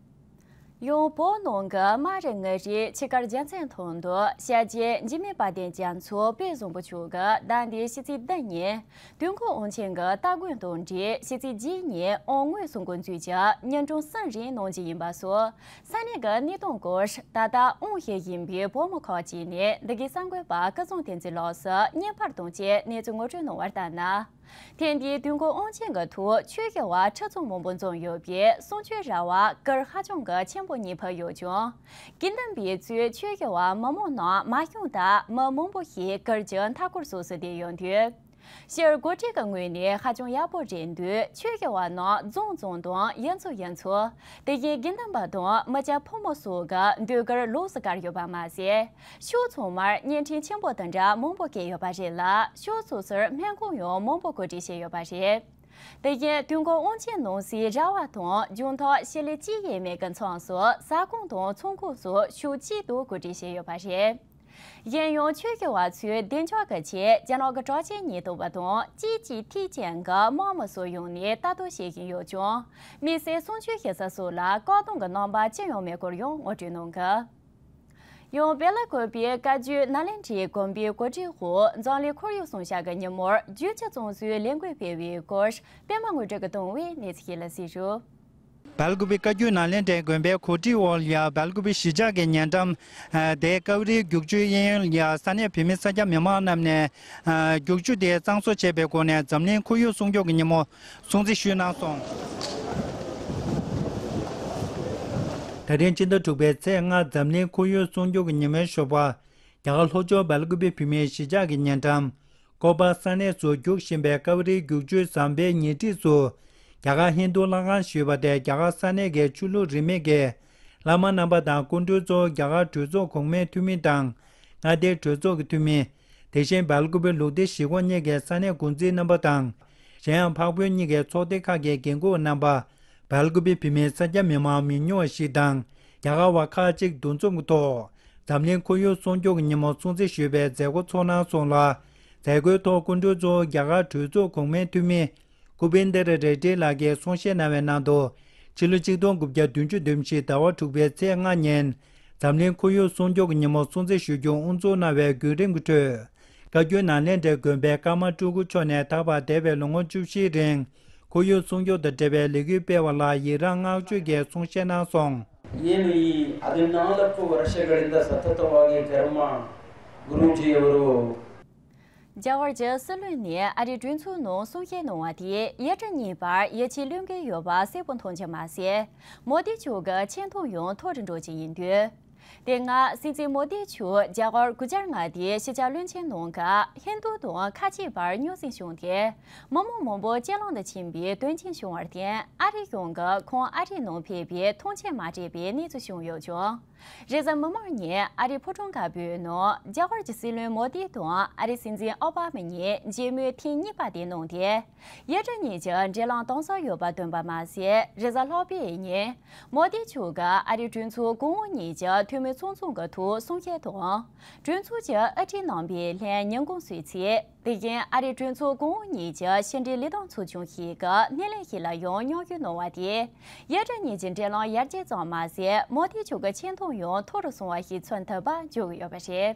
ཡང་བོད་ནང་གི་དམངས་རིགས་ངོས་རིགས་ཕྱི་དཀར་རྒྱལ་མཚན་ཐང་དུ་ཞལ་རྒྱས་འཇིགས་མེད་དཔལ་ལྡན་རྒྱ་མཚོ་དཔལ་བཟང་པོ་མཆོག་གི་ཟླ་འདིའི་ཕྱི་ཚེས་བདུན་ཉིན་དུས་འཁོར་དབང་ཆེན་གྱི་སྟ་གོན་དང་འབྲེལ་ཕྱི་ཚེས་བརྒྱད་ཉིན་དབང་དངོས་སུ་འགོ་འཛུགས་ཀྱིས་ཉིན་གྲངས་གསུམ་རིང་གནང་རྒྱུ་ཡིན་པ་སོགས་ས་གནས་ཀྱི་གནས་སྟངས་སྐོར། ད་ལྟ་དབང་བཞེས་བཞིན་པའི་བོད་མི་ཁག་ཅིག་ནས་འདི་གའི་གསར་འགོད་པ་སྐལ་བཟང་བསྟན་འཛིན་ལགས་སུ་བརྙན་པར་དང་བཅས་གནས་ཚུལ་ངོ་སྤྲོད་གནང་བར་ལྟར་ན། ཐེངས་འདིའི་དུས་འཁོར་དབང་ཆེན་གྱི་ཐོག་ཆོས་ཞུ་བ་ཁྲི་ཚོ་མང་པོ་འཛོམས་ཡོད་པས་གསུང་ཆོས་ར་བར་གུར་ཧ་ཅང་གི་ཆེན་པོ་གཉིས་ཕུབ་ཡོད་ཀྱང་། དགེ་འདུན་པའི་གཙོས་ཆོས་ཞུ་བ་མི་མང་རྣམས་མ་བྱུང་སྟབས་མི་མང་པོ་ཞིག་གུར་གྱི་མཐའ་སྐོར་སོགས་སུ་བསྡད་ཡོད་འདུག་སྤྱིར་འགོ་ཁྲིད་ཀྱི་ངོས་ནས་ཧ་ཅང་ཡག་པོ་རེད་འདུག་ཆོས་ཞུ་བ་རྣམས་རྫོང་རྫོང་དང་ཡུལ་ཚོ་ཡུལ་ཚོ། དེ་བཞིན་དགེ་འདུན་པ་དང་མི་སྐྱ་ཕོ་མོ་སོགས་ཀྱིས་ཟློས་གར་ལོགས་སུ་བཀར་ཡོད་པ་མ་ཟད། ཕྱོགས་ཚང་མར་བརྙན་འཕྲིན་ཆེན་པོ་དང་འདྲ་མང་པོ་བཀལ་ཡོད་པ་རེད་ལ། ཕྱོགས་སོ་སོར་སྨན་ཁང་ཡང་མང་པོ་གོ་སྒྲིག་བྱས་ཡོད་པ་རེད། དེ་བཞིན་དུས་འཁོར་དབང་ཆེན་གནང་སའི་ར་བ་དང་ལྗང་ཐག་ཤེལ་ལེབ་གཅིག་ཡས་མས་ཀྱི་མཚམས་སུ་ཟ་ཁང་དང་ཚོང་ཁང་སོགས་ཕྱོགས་གཅིག་ཏུ་གོ་སྒྲིག་བྱས་ཡོད་པ་རེད། གཞན་ཡང་ཆོས་ཞུ་བ་ཚོའི་བདེ་འཇགས་ཀྱི་ཆེད་རྒྱ་ནག་གི་དྲག་ཆས་ཉེན་རྟོག་པ་དང་གཅིག་གཅིག་ཐིག་ཅན་གྱི་དམག་མི་སོགས་ཡོང་ནས་ལྟ་རྟོག་བྱེད་བཞིན་ཡོད་ཀྱང་། དམིགས་བསལ་གསུང་ཆོས་ཞུ་ས་སོགས་ལ་བཀག་སྡོམ་གྱི་རྣམ་པ་ཅི་ཡང་མེད་སྐོར་ཡང་ངོ་སྤྲོད་གནང་གི། ཡང་སྦེ་ལ་ཀོ་པའི་བཀའ་བརྒྱུད་ནཱ་ལེནྡྲའི་དགོན་པའི་གོ་སྒྲིག་འོག་འཛམ་གླིང་ཁོར་ཡུག་སྲུང་སྐྱོབ་ཀྱི་ཉིན་མོར་རྒྱུད་སྤྱི་གཙང་བཟོའི་ལས་འགུལ་སྤེལ་བའི་སྐོར་པད་མ་དངོས་གྲུབ་ཀྱིས་བཏང་བའི་གནས་ཚུལ་ཞིག་ལ་གཟིགས་རོགས། སྦེལ་ཀོབ་བཀའ་བརྒྱུད་ནཱ་ལེནྡྲའི་དགོན་པའི་གོ་སྒྲིག་འོག་ལ་ཡ་སྦེལ་ཀོབ་གཞིས་ཆགས་ཀྱི་ཉེ་འགྲམ་དེ་ཀ་བ་རི་རྒྱུག་ཆུའི་གཡས་གཡོན་ལ་ཡ་ས་གནས་བོད་མི་སེར་སྐྱ་མི་མང་རྣམས་ནས་རྒྱུག་ཆུ་དེ་གཙང་བཟོ་བྱས་པའི་སྒོ་ནས་འཛམ་གླིང་ཁོར་ཡུག་སྲུང་སྐྱོབ་ཀྱི་ཉིན་མོ་སྲུང་བརྩི་ཞུས་གནང་སོང་། ད་རིང་སྤྱི་ཟླ་དྲུག་པའི་ཚེས་ལྔ་འཛམ་གླིང་ཁོར་ཡུག་སྲུང་སྐྱོབ་ཀྱི་ཉིན་མོའི་ཞོགས་པ། རྒྱ་གར་ལྷོ་ཕྱོགས་སྦེལ་ཀོབ་བོད་མིའི་གཞིས་ཆགས་ཀྱི་ཉེ་འགྲམ། ཀོ་པ་ས་གནས་སུ་རྒྱུག་བཞིན་པའི་ཀ་བ་རི་རྒྱུག་ཆུའི་ཟམ་པའི་ཉེ་འཁྲིས་སུ། རྒྱ་གར་ཧིན་རྡུ་ལྷ་ཁང་ཞེས་པ་དེ་རྒྱ་གར་ས་གནས་ཀྱི་ཆོས་ལུགས་རིས་མེད་ཀྱི་བླ་མ་རྣམ་པ་དང་སྐུ་མགྲོན་ཚོ། རྒྱ་གར་གྲོས་ཚོགས་གོང་མའི་འཐུས་མི་དང་མངའ་སྡེའི་གྲོས་ཚོགས་ཀྱི་འཐུས་མི། དེ་བཞིན་སྦེལ་ཀོབ་ལུགས་བདེ་གཞིས་ཁོངས་གཉིས་ཀྱི་ས་གནས་འགོ་འཛིན་རྣམ་པ་དང་། གཞན་ཡང་འཕགས་བོད་གཉིས་ཀྱི་ཚོགས་སྡེ་ཁག་གི་འགན་འཁུར་བ་རྣམ་པ། སྦེལ་ཀོབ་བོད་མིའི་སེར་སྐྱ་མི་མང་མི་ཉུང་བ་ཞིག་དང་། རྒྱ་གར་བ་ཁག་ཅིག་འདུ་འཛོམས་ཀྱི་ཐོག་འཛམ་གླིང་ཁོར་ཡུག་སྲུང་སྐྱོབ་ཀྱི་ཉིན་མོ་སྲུང་བརྩི་ཞུས་པའི་མཛད་སྒོ་ཚོགས་གནང་སོང་ལ། མཛད་སྒོའི་ཐོག་སྐུ་མགྲོན་གཙོ་བོ་རྒྱ་གར་གྲོས་ཚོགས་གོང་མའི་འཐུས་མི་ཀུ་བེན་དྲ་རེ་ཌི་ལགས་ཀྱིས་གསུང་བཤད་གནང་བའི་ནང་དུ། ཕྱི་ལོ་ཆིག་སྟོང་དགུ་བརྒྱ་བདུན་ཅུ་དོན་བཞི་ཟླ་བ་དྲུག་པའི་ཚེས་ལྔ་ཉིན། འཛམ་གླིང་ཁོར་ཡུག་སྲུང་སྐྱོབ་ཀྱི་ཉིན་མོ་སྲུང་བརྩི་ཞུ་རྒྱུ་དབུ་འཛུགས་གནང་བའི་བརྒྱུད་རིམ་གྱི་ཁྲོད། བཀའ་བརྒྱུད་ནཱ་ལེནྡྲའི་དགོན་པའི་ཀརྨ་སྤྲུལ་སྐུ་མཆོག་ནས་ད་བར་འདས་པའི་ལོ་ངོ་བཅུ་བཞིའི་རིང་། ཁོར་ཡུག་སྲུང་སྐྱོབ་དང་འབྲེལ་བའི་ལས་འགུལ་སྤེལ་བ་ལ་ཡི་རངས་བསྔགས་བརྗོད་ཀྱི་གསུང་བཤད་གནང་སོང་། ये नहीं, अदनाला को वर्षा गणित सतत वागे कर्मा गुरुजी अवरो རྒྱ་གར་གྱི་སྲིད་བློན་ནས་ཨ་རིའི་གྲོས་ཚོགས་ནང་གསུང་བཤད་གནང་བ་དེས་ཡུལ་གྲུ་གཉིས་བར་ཡིད་ཆེས་བློས་འགེལ་ཡོད་པ་གསལ་པོ་མཐོང་རྒྱུ་མ་ཟད། མོ་དི་མཆོག་གི་ཆེ་མཐོང་ཡང་མཐོ་རུ་འགྲོ་བཞིན་ཡིན་དུས། དེ་སྔ་སྲིད་འཛིན་མོ་དི་མཆོག་རྒྱ་གར་གུ་ཇར་ནཱ་ཏི་ཕྱི་འབྲེལ་བློན་ཆེན་ནང་གི་ཧིན་རྡུ་དང་ཁ་ཆེ་བར་རྙོག་ཟིང་བྱུང་སྟེ། མི་མང་མང་པོ་ལྕེ་ལམ་དུ་ཕྱིན་པའི་དོན་རྐྱེན་བྱུང་བར་བརྟེན། ཨ་རི་གཞུང་གིས་ཁོང་ཨ་རིའི་ནང་ཕེབས་པའི་ཐང་ཆེན་མ་སྤྲད་པའི་གནས་ཚུལ་བྱུང་ཡོད་ཀྱང་། རེས་གཟའ་མིག་དམར་ཉིན་ཨ་རིའི་ཕོ་བྲང་དཀར་པོའི་ནང་རྒྱ་གར་གྱི་སྲིད་བློན་མོ་དི་དང་ཨ་རིའི་སྲིད་འཛིན་ཨོ་བྷ་མ་གཉིས་མཇལ་མོལ་ཐེངས་གཉིས་པ་དེ་གནང་སྟེ། ཡུལ་གྲུ་གཉིས་ཀྱི་འབྲེལ་ལམ་དྭངས་གསལ་ཡོད་པ་སྟོན་པ་མ་ཟད། རེས་གཟའ་ལྷག་པའི་ཉིན། མོ་དི་མཆོག་གིས་ཨ་རིའི་གྲོས་ཚོགས་གོང་འོག་གཉིས་ཀྱི་འཐུས་མི་ཚོགས་ཆུང་གི་ཐོག་གསུང་བཤད་དང་། གྲོས་ཚོགས་ཀྱི་དབུ་ཁྲིད་རྣམ་པས་ལྷན་ཉིན་གུང་གསོལ་ཚིགས། དེ་བཞིན་ཨ་རིའི་གྲོས་ཚོགས་གོང་འོག་གཉིས་ཀྱི་ཕྱི་འབྲེལ་ལས་དོན་ཚོགས་ཆུང་ཞིག་གི་སྣེ་ལེན་ཞིག་ལ་ཡང་མཉམ་ཞུགས་གནང་བ་དེས། ཡུལ་གྲུ་གཉིས་ཀྱི་འབྲེལ་ལམ་ཡར་རྒྱས་ཙམ་མ་ཟད། མོ་དི་མཆོག་གི་ཆེ་མཐོང་ཡང་མཐོ་རུ་སོང་བ་ཞིག་མཚོན་ཐུབ་པ་བརྗོད་ཀྱི་ཡོད་པ་རེད།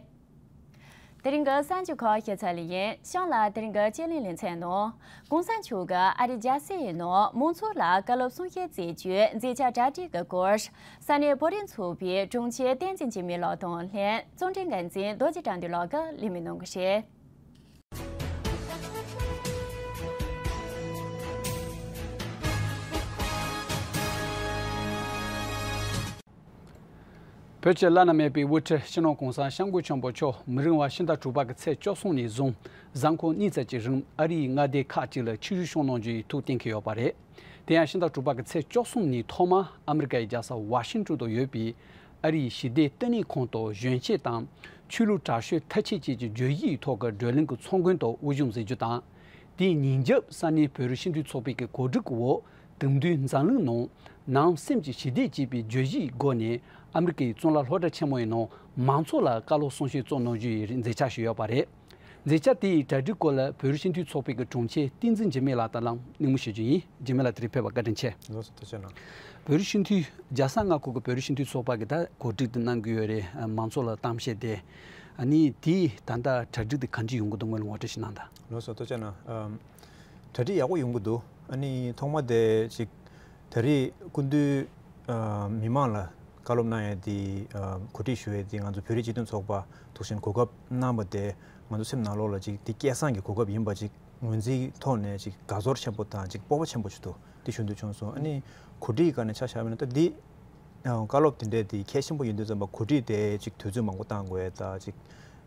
དེ་རིང་གི་གསར་འགྱུར་ཁག་ཞིབ་ཚགས་ལ་ཡིན། གཤམ་ལ་དེ་རིང་གི་དཔྱད་གླེང་ལེ་ཚན་ནང་། གོང་ས་མཆོག་གིས་ཨ་རིའི་རྒྱལ་སའི་ནང་མང་ཚོགས་ལ་བཀའ་སློབ་གསུང་བཤད་མཛད་རྒྱུའི་མཛད་འཆར་གྲ་སྒྲིག་གི་སྐོར། ས་གནས་བོད་རིགས་ཚོགས་པའི་དྲུང་ཆེ་བསྟན་འཛིན་འཇིགས་མེད་ལགས་དང་ལྷན་གཙོ་འབྲེལ་འགན་འཛིན་རྡོ་རྗེ་དགྲ་འདུལ་ལགས་ཀྱིས་གླེང་མོལ་གནང་གི་རེད། བོད་ཀྱི་བླ་ན་མེད་པའི་དབུ་ཁྲིད་སྤྱི་ནོར་གོང་ས་སྐྱབས་མགོན་ཆེན་པོ་མཆོག་མི་རིང་བ་ཕྱི་ཟླ་དྲུག་པ་གི་ཚེས་བཅུ་གསུམ་ནས་བཟུང་གཟའ་འཁོར་གཉིས་ཙམ་གྱི་རིང་ཨ་རིའི་མངའ་སྡེ་ཁག་ཅིག་ལ་ཆིབས་བསྒྱུར་གནང་རྒྱུའི་ཐུགས་གཏན་འཁེལ་ཡོད་པ་རེད། དེ་ཡང་ཕྱི་ཟླ་དྲུག་པ་གི་ཚེས་བཅུ་གསུམ་ནས་ཐོག་མར་ཨ་མི་རི་ཀའི་རྒྱལ་ས་ཝ་ཤིང་ཏོན་དུ་ཡོད་པའི་ཨ་རིའི་ཞི་བདེ་བསྟི་གནས་ཁང་དུ་གཞོན་སྐྱེས་དང་ཆོས་ལུགས་དྲག་ཤོས་ཐབས་ཆས་བཅས་ཀྱི་བརྗོད་གཞིའི་ཐོག་གི་བགྲོ་གླེང་གི་ཚོགས་མགོན་དུ་དབུ་བཞུགས་མཛད་རྒྱུ་དང་། དེའི་ཉིན་རྒྱབ་ས་གནས་བོད་རིགས་སྤྱི་འཐུས་ཚོགས་པའི་གི་གོ་སྒྲིག་འོག་དེང་དུས་འཛམ་གླིང་ནང་ནང་སེམས་ཀྱི་ཞི་བདེ་ཅེས་པའི་བརྗོད་གཞིའི་སྒོ་ནས་ཨ་མི་རི་ཀའི་གཙུག་ལག་སློབ་གྲྭ་ཆེན་མོའི་ནང་མང་ཚོགས་ལ་བཀའ་སློབ་གསུང་བཤད་སྩོལ་གནང་རྒྱུའི་མཛད་འཆར་ཞིག་ཡོད་པ་རེད། མཛད་འཆར་དེའི་གྲ་སྒྲིག་སྐོར་ལ་བོད་རིགས་སྤྱི་འཐུས་ཚོགས་པའི་གི་དྲུང་ཆེ་བསྟན་འཛིན་འཇིགས་མེད་ལགས་དང་བླངས་གླེང་མོལ་ཞུ་རྒྱུ་ཡིན། འཇིགས་མེད་ལགས་དེ་རིང་ཕེབས་པར་བཀའ་དྲིན་ཆེ། ལགས་སོ་ཐུགས་རྗེ་གནང་། བོད་རིགས་སྤྱི་འཐུས་རྒྱལ་ས་མངའ་ཁུལ་གྱི་བོད་རིགས་སྤྱི་འཐུས་ཚོགས་པ་གིས་ད་གོ་སྒྲིག་དེ་གནང་གི་ཡོད་རེད། མང་ཚོགས་ལ་གཏམ་བཤད་དེ། ཨ་ནི་དེའི་ད་ལྟ་གྲ་སྒྲིག་དེ་ག་འདྲ་ཡོང་གི་འདུག་ངོས་ལ་ངོ་སྤྲོད་ཞིག་གནང་དང་། ལགས་སོ་ཐུགས་རྗེ་གནང་། ཨམ། གྲ་སྒྲིག་ཡག་པོ་ཡོང་གི་འདུག་ཨ་ནི་ཐོག་མ་དེ་ཅིག་ད་རེས་སྐུ་མདུན་ཨ་མི་མང་ལ་བཀའ་སློབ་གནང་ཡས་དེ་ཨ་གོ་སྒྲིག་ཞུ་ཡས་དེ་ང་ཚོ་བོད་རིགས་སྤྱི་མཐུན་ཚོགས་པ་འདུག་སེ་གོ་སྐབས་གནང་བ་དེ་ང་ཚོ་སེམས་ནང་ལོགས་ལ་ཅིག་དེ་སྐལ་བཟང་གི་གོ་སྐབས་ཡིན་པ་ཅིག་ངོས་འཛིན་ཐོག་ནས་ཅིག་དགའ་ཚོར་ཆེན་པོ་དང་ཅིག་སྤོབས་པ་ཆེན་པོ་ཞིག་འདུག་དེ་ཞུ་འདོད་བྱུང་སོང་། ཨ་ནི་གོ་སྒྲིག་སྒང་ནས་ཆ་བཞག་པ་ཡིན་ན་ད་འདི་ཨ་བཀའ་སློབ་དེ་འདྲས་དེ་གལ་ཆེན་པོ་ཡིན་དུས་ཙམ་པ་གོ་སྒྲིག་དེ་ཅིག་དུས་ཚོད་མང་པོ་བཏང་དགོས་ད་ཅིག་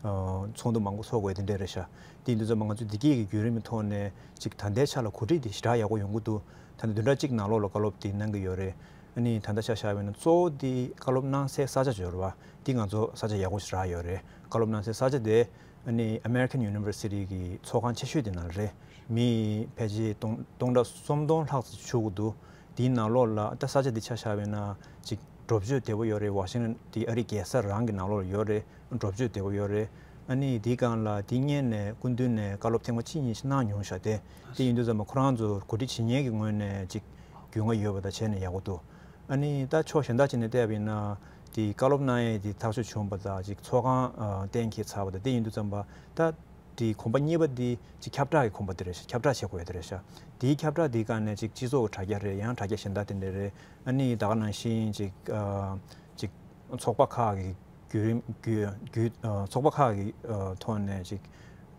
ཨ་ཚོགས་འདུ་མང་པོ་ཚོགས་དགོས་དེ་འདྲས་རེད་ཤག་དེ་ཡིན་དུས་ཙམ་པ་ང་ཚོས་འདི་གས་ཀྱི་བརྒྱུད་རིམ་གྱི་ཐོག་ནས་ཅིག་ད་ལྟའི་ཆ་ལ་གོ་སྒྲིག་དེ་ཞེ་དྲག་ཡག་པོ་ཡོང་གི་འདུག་ད་ནི་བདུན་ཕྲག་གཅིག་ནང་ལོགས་ལ་བཀའ་སློབ་དེ་གནང་གི་ཡོད་རེད། ཨ་ནི་ད་ལྟ་ཆ་བཞག་པ་ཡིན་ན་གཙོ་བོ་དེ་བཀའ་སློབ་གནང་སའི་ས་ཆ་ཅིག་ཡོད་རེད་པ། དེ་ང་ཚོ་ས་ཆ་ཡག་པོ་ཞེ་དྲག་ཡོད་རེད། བཀའ་སློབ་གནང་སའི་ས་ཆ་དེ་ཨ་ནི་American University གི་ཚོགས་ཁང་ཆེ་ཤོས་དེ་ནང་རེད། མི་ཕལ་ཆེར་སྟོང་སྟོང་ཕྲག་སུམ་སྟོང་ལྷག་ཙམ་བཞུགས་ཀྱི་འདུག་དེའི་ནང་ལོགས་ལ་ད་ས་ཆ་འདི་ཆ་བཞག་པ་ཡིན་ན་ཅིག་འགྲོ་སྐྱོད་བདེ་པོ་ཡོད་རེད། ཝ་ཤིང་ཊོན་དེ་ཨ་རིའི་རྒྱལ་ས་རང་གི་ནང་ལོགས་ལ་ཡོད་རེད། འགྲོ་སྐྱོད་བདེ་པོ་ཡོད་རེད། ཨ་ནི་དེའི་སྒང་ལ་དེ་སྔོན་ནས་སྐུ་མདུན་ནས་བཀའ་སློབ་ཐེངས་མ་གཅིག་གཉིས་ཤིག་གནང་མྱོང་ཤག་དེ་དེ་ཡིན་དུས་ཙམ་པ་ཁོ་རང་ཚོ་གོ་སྒྲིག་བྱེད་མཁན་གྱི་ངོས་ནས་ཅིག་རྒྱུས་མངའ་ཡོད་པ་དང་བྱས་ནས་ཡག་པོ་འདུག་ཨ་ནི་ད་ཕྱོགས་གཞན་དག་ཅིག་ནས་བལྟས་པ་ཡིན་ན་དེ་བཀའ་སློབ་གནང་ཡས་དེ་ཐག་གཅོད་བྱུང་བ་དང་ཅིག་ཚོགས་ཁང་ཨ་གཏན་འཁེལ་ཚར་བ་དང་དེ་ཡིན་དུས་ཙམ་པ་ད། དེའི་གོམ་པ་གཉིས་པ་དེ་ཅིག་ཁྱབ་བསྒྲགས་ཀྱི་གོམ་པ་དེ་རེད་ཤག་ཁྱབ་བསྒྲགས་བྱེད་དགོས་ཡ་དེ་རེད་ཤག་དེའི་ཁྱབ་བསྒྲགས་དེའི་སྒང་ནས་ཅིག་སྤྱི་ཚོགས་ཀྱི་དྲ་རྒྱ་རེད། ཡང་དྲ་རྒྱ་གཞན་དག་དེ་འདྲ་རེད། ཨ་ནི་ད་ག་ནང་བཞིན་ཅིག་ཨ་ཅིག་ཚོགས་པ་ཁག་གི་བརྒྱུད་རིམ་བརྒྱུད་བརྒྱུད་ཨ་ཚོགས་པ་ཁག་གི་ཨ་ཐོག་ནས་ཅིག་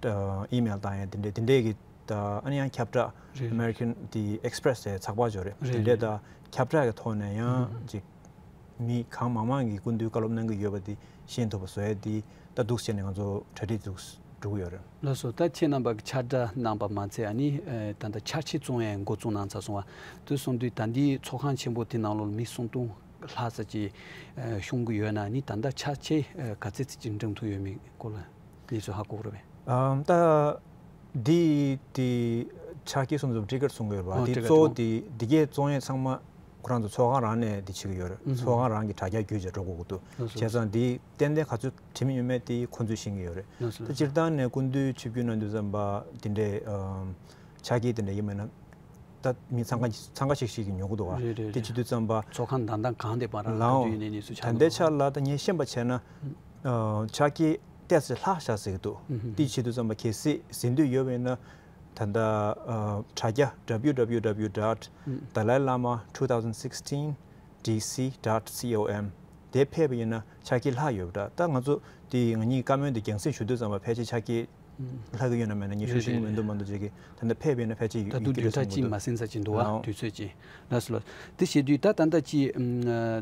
ཨ་ཨི་མེལ་བཏང་ཡ་དེ་འདྲ་དེ་འདྲས་ཀྱི་ད་ཨ་ནི་ཡང་ཁྱབ་བསྒྲགས་རེད། American དེ་Express དེ་ཚགས་པར་ཅིག་ཡོད་རེད། རེད་དེ་འདྲས་རེད། ད་ཁྱབ་བསྒྲགས་ཀྱི་ཐོག་ནས་ཡང་ཨུ་ཅིག་མི་གང་མང་མང་གིས་སྐུ་མདུན་བཀའ་སློབ་གནང་གི་ཡོད་པ་འདི་ཤེས་ཐུབ་པ་བཟོ་ཡ་འདི་ད་འདུག་བྱས་ནས་ང་ཚོ་གྲ་སྒྲིག་འདུག་འགྲོ་གི་ཡོད་རེད། ལགས་སོ། ད་ཁྱེད་རྣམ་པ་གིས་ཕྱག་བྲིས་གནང་པ་མ་ཚད་ཨ་ནི་ཨེ་ད་ལྟ་ཕྱག་ཕྱིད་བཙོང་ཡ་འགོ་བཙུགས་གནང་ཚར་སོང་བ། དེ་སོང་དུས་ད་འདིའི་ཚོགས་ཁང་ཆེན་པོ་དེ་ནང་ལོགས་ལ་མི་སུམ་སྟོང་ལྷག་ཙམ་ཅིག་ཨེ་ཤོང་གི་ཡོད་ན་ནི་ད་ལྟ་ཕྱག་ཕྱིད་ཨེ་ག་ཚད་ཙམ་ཅིག་འགྲེམས་ཐུབ་ཡོད་མེད་སྐོར་ལ་གནས་ཚུལ་ཧ་གོ་གི་རེད་པས། ཨམ་ད། འདི་དེ་ཕྱག་འཁྱེར་གསུམ་ཙམ་ཊི་ཀེ་ཊི་བཙོང་གི་ཡོད་རེད་པ། ཨོ་དེ་ཊི་ཀེ་ཊི་གཙོ་བོ་བཙོང་། དེ་འདི་གས་བཙོང་ཡས་ཚང་མ་ཁོ་རང་ཚོ་ཚོགས་ཁང་རང་ནས་དེ་བྱེད་ཀྱི་ཡོད་རེད། ཨུ་ཧུ། ཚོགས་ཁང་རང་གི་དྲ་རྒྱ་བརྒྱུད་བྱས་འགྲོ་དགོས་ཀྱི་འདུག་ལགས་སོ། བྱས་ཙང་འདི་ཏན་ཏན་ག་ཚོད་བྲིས་མིན་ཡོད་མེད་དེ་ཁོ་ཚོས་ཤེས་ཀྱི་ཡོད་རེད། ལགས་སོ། ད་སྤྱིར་བཏང་ནས་སྐུ་མདུན་ཆིབས་བསྒྱུར་གནང་དུས་ཙམ་པ་དེ་འདྲའི་ཨམ་ཕྱག་འཁྱེར་དེ་འདྲ་ཡིན་མིན་ད་མི་འཚང་ཁ་འཚང་ཁ་ཤིག་ཤིག་གིས་ཉོ་གི་འདུག་ག་རེད་རེད་དེ་རེད། བྱེད་དུས་ཙམ་པ། ཚོགས་ཁང་དང་ཐང་གང་དེ་བར་ལའོ། ག་དུས་ཡིན་ནའི་གནས་ཚུལ་ཆགས་ད་ལྟའི་འདུག་ག་ཆ་ལ་ད་ངས་ཤེས་པ་བྱས་ན། ཨ་ཕྱག་འཁྱེར་ཏོག་ཙམ་ལྷག་བཞག་ཟེར་གྱི་འདུག་ཨུ་ཧུ། དེ་བྱེད་དུས་ཙམ་པ་གལ་སྲིད་ཟིན་འདོད་ཡོད་པ་ཡིན་ན། ད་ལྟ་ཨ་དྲ་རྒྱ་W W W dot dalai lama two thousand sixteen D C dot com དེ་ཕེབས་པ་ཡིན་ན་ཕྱག་འཁྱེར་ལྷག་ཡོད་པ་འདྲ། ད་ང་ཚོ་དེ་ང་གཉིས་བཀའ་མོལ་དེ་རྒྱང་སྲིང་ཞུ་དུས་ཙམ་པ་ཕལ་ཆེར་ཕྱག་འཁྱེར་ལྷག་གི་ཡོད་ན་མེད་ན་ངས་ཤེས་ཀྱི་མི་འདུག་མ་གཏོགས་ཅིག་གིས་ད་ལྟ་ཕེབས་པ་ཡིན་ན་ཕལ་ཆེར་ཡོད་ད་དུང་ཡོད་ཀྱི་རེད་བདུན་ཕྲག་བསམ་གྱི་གཅིག་འདུག་མ་ཟིན་ཙམ་ཅིག་འདུག་བ། ལའོ། དུས་ཚོད་ཅིག་ལགས་སོ་ལགས། དེ་བྱེད་དུས་ད་ད་ལྟ་ཅིག་ཨམ་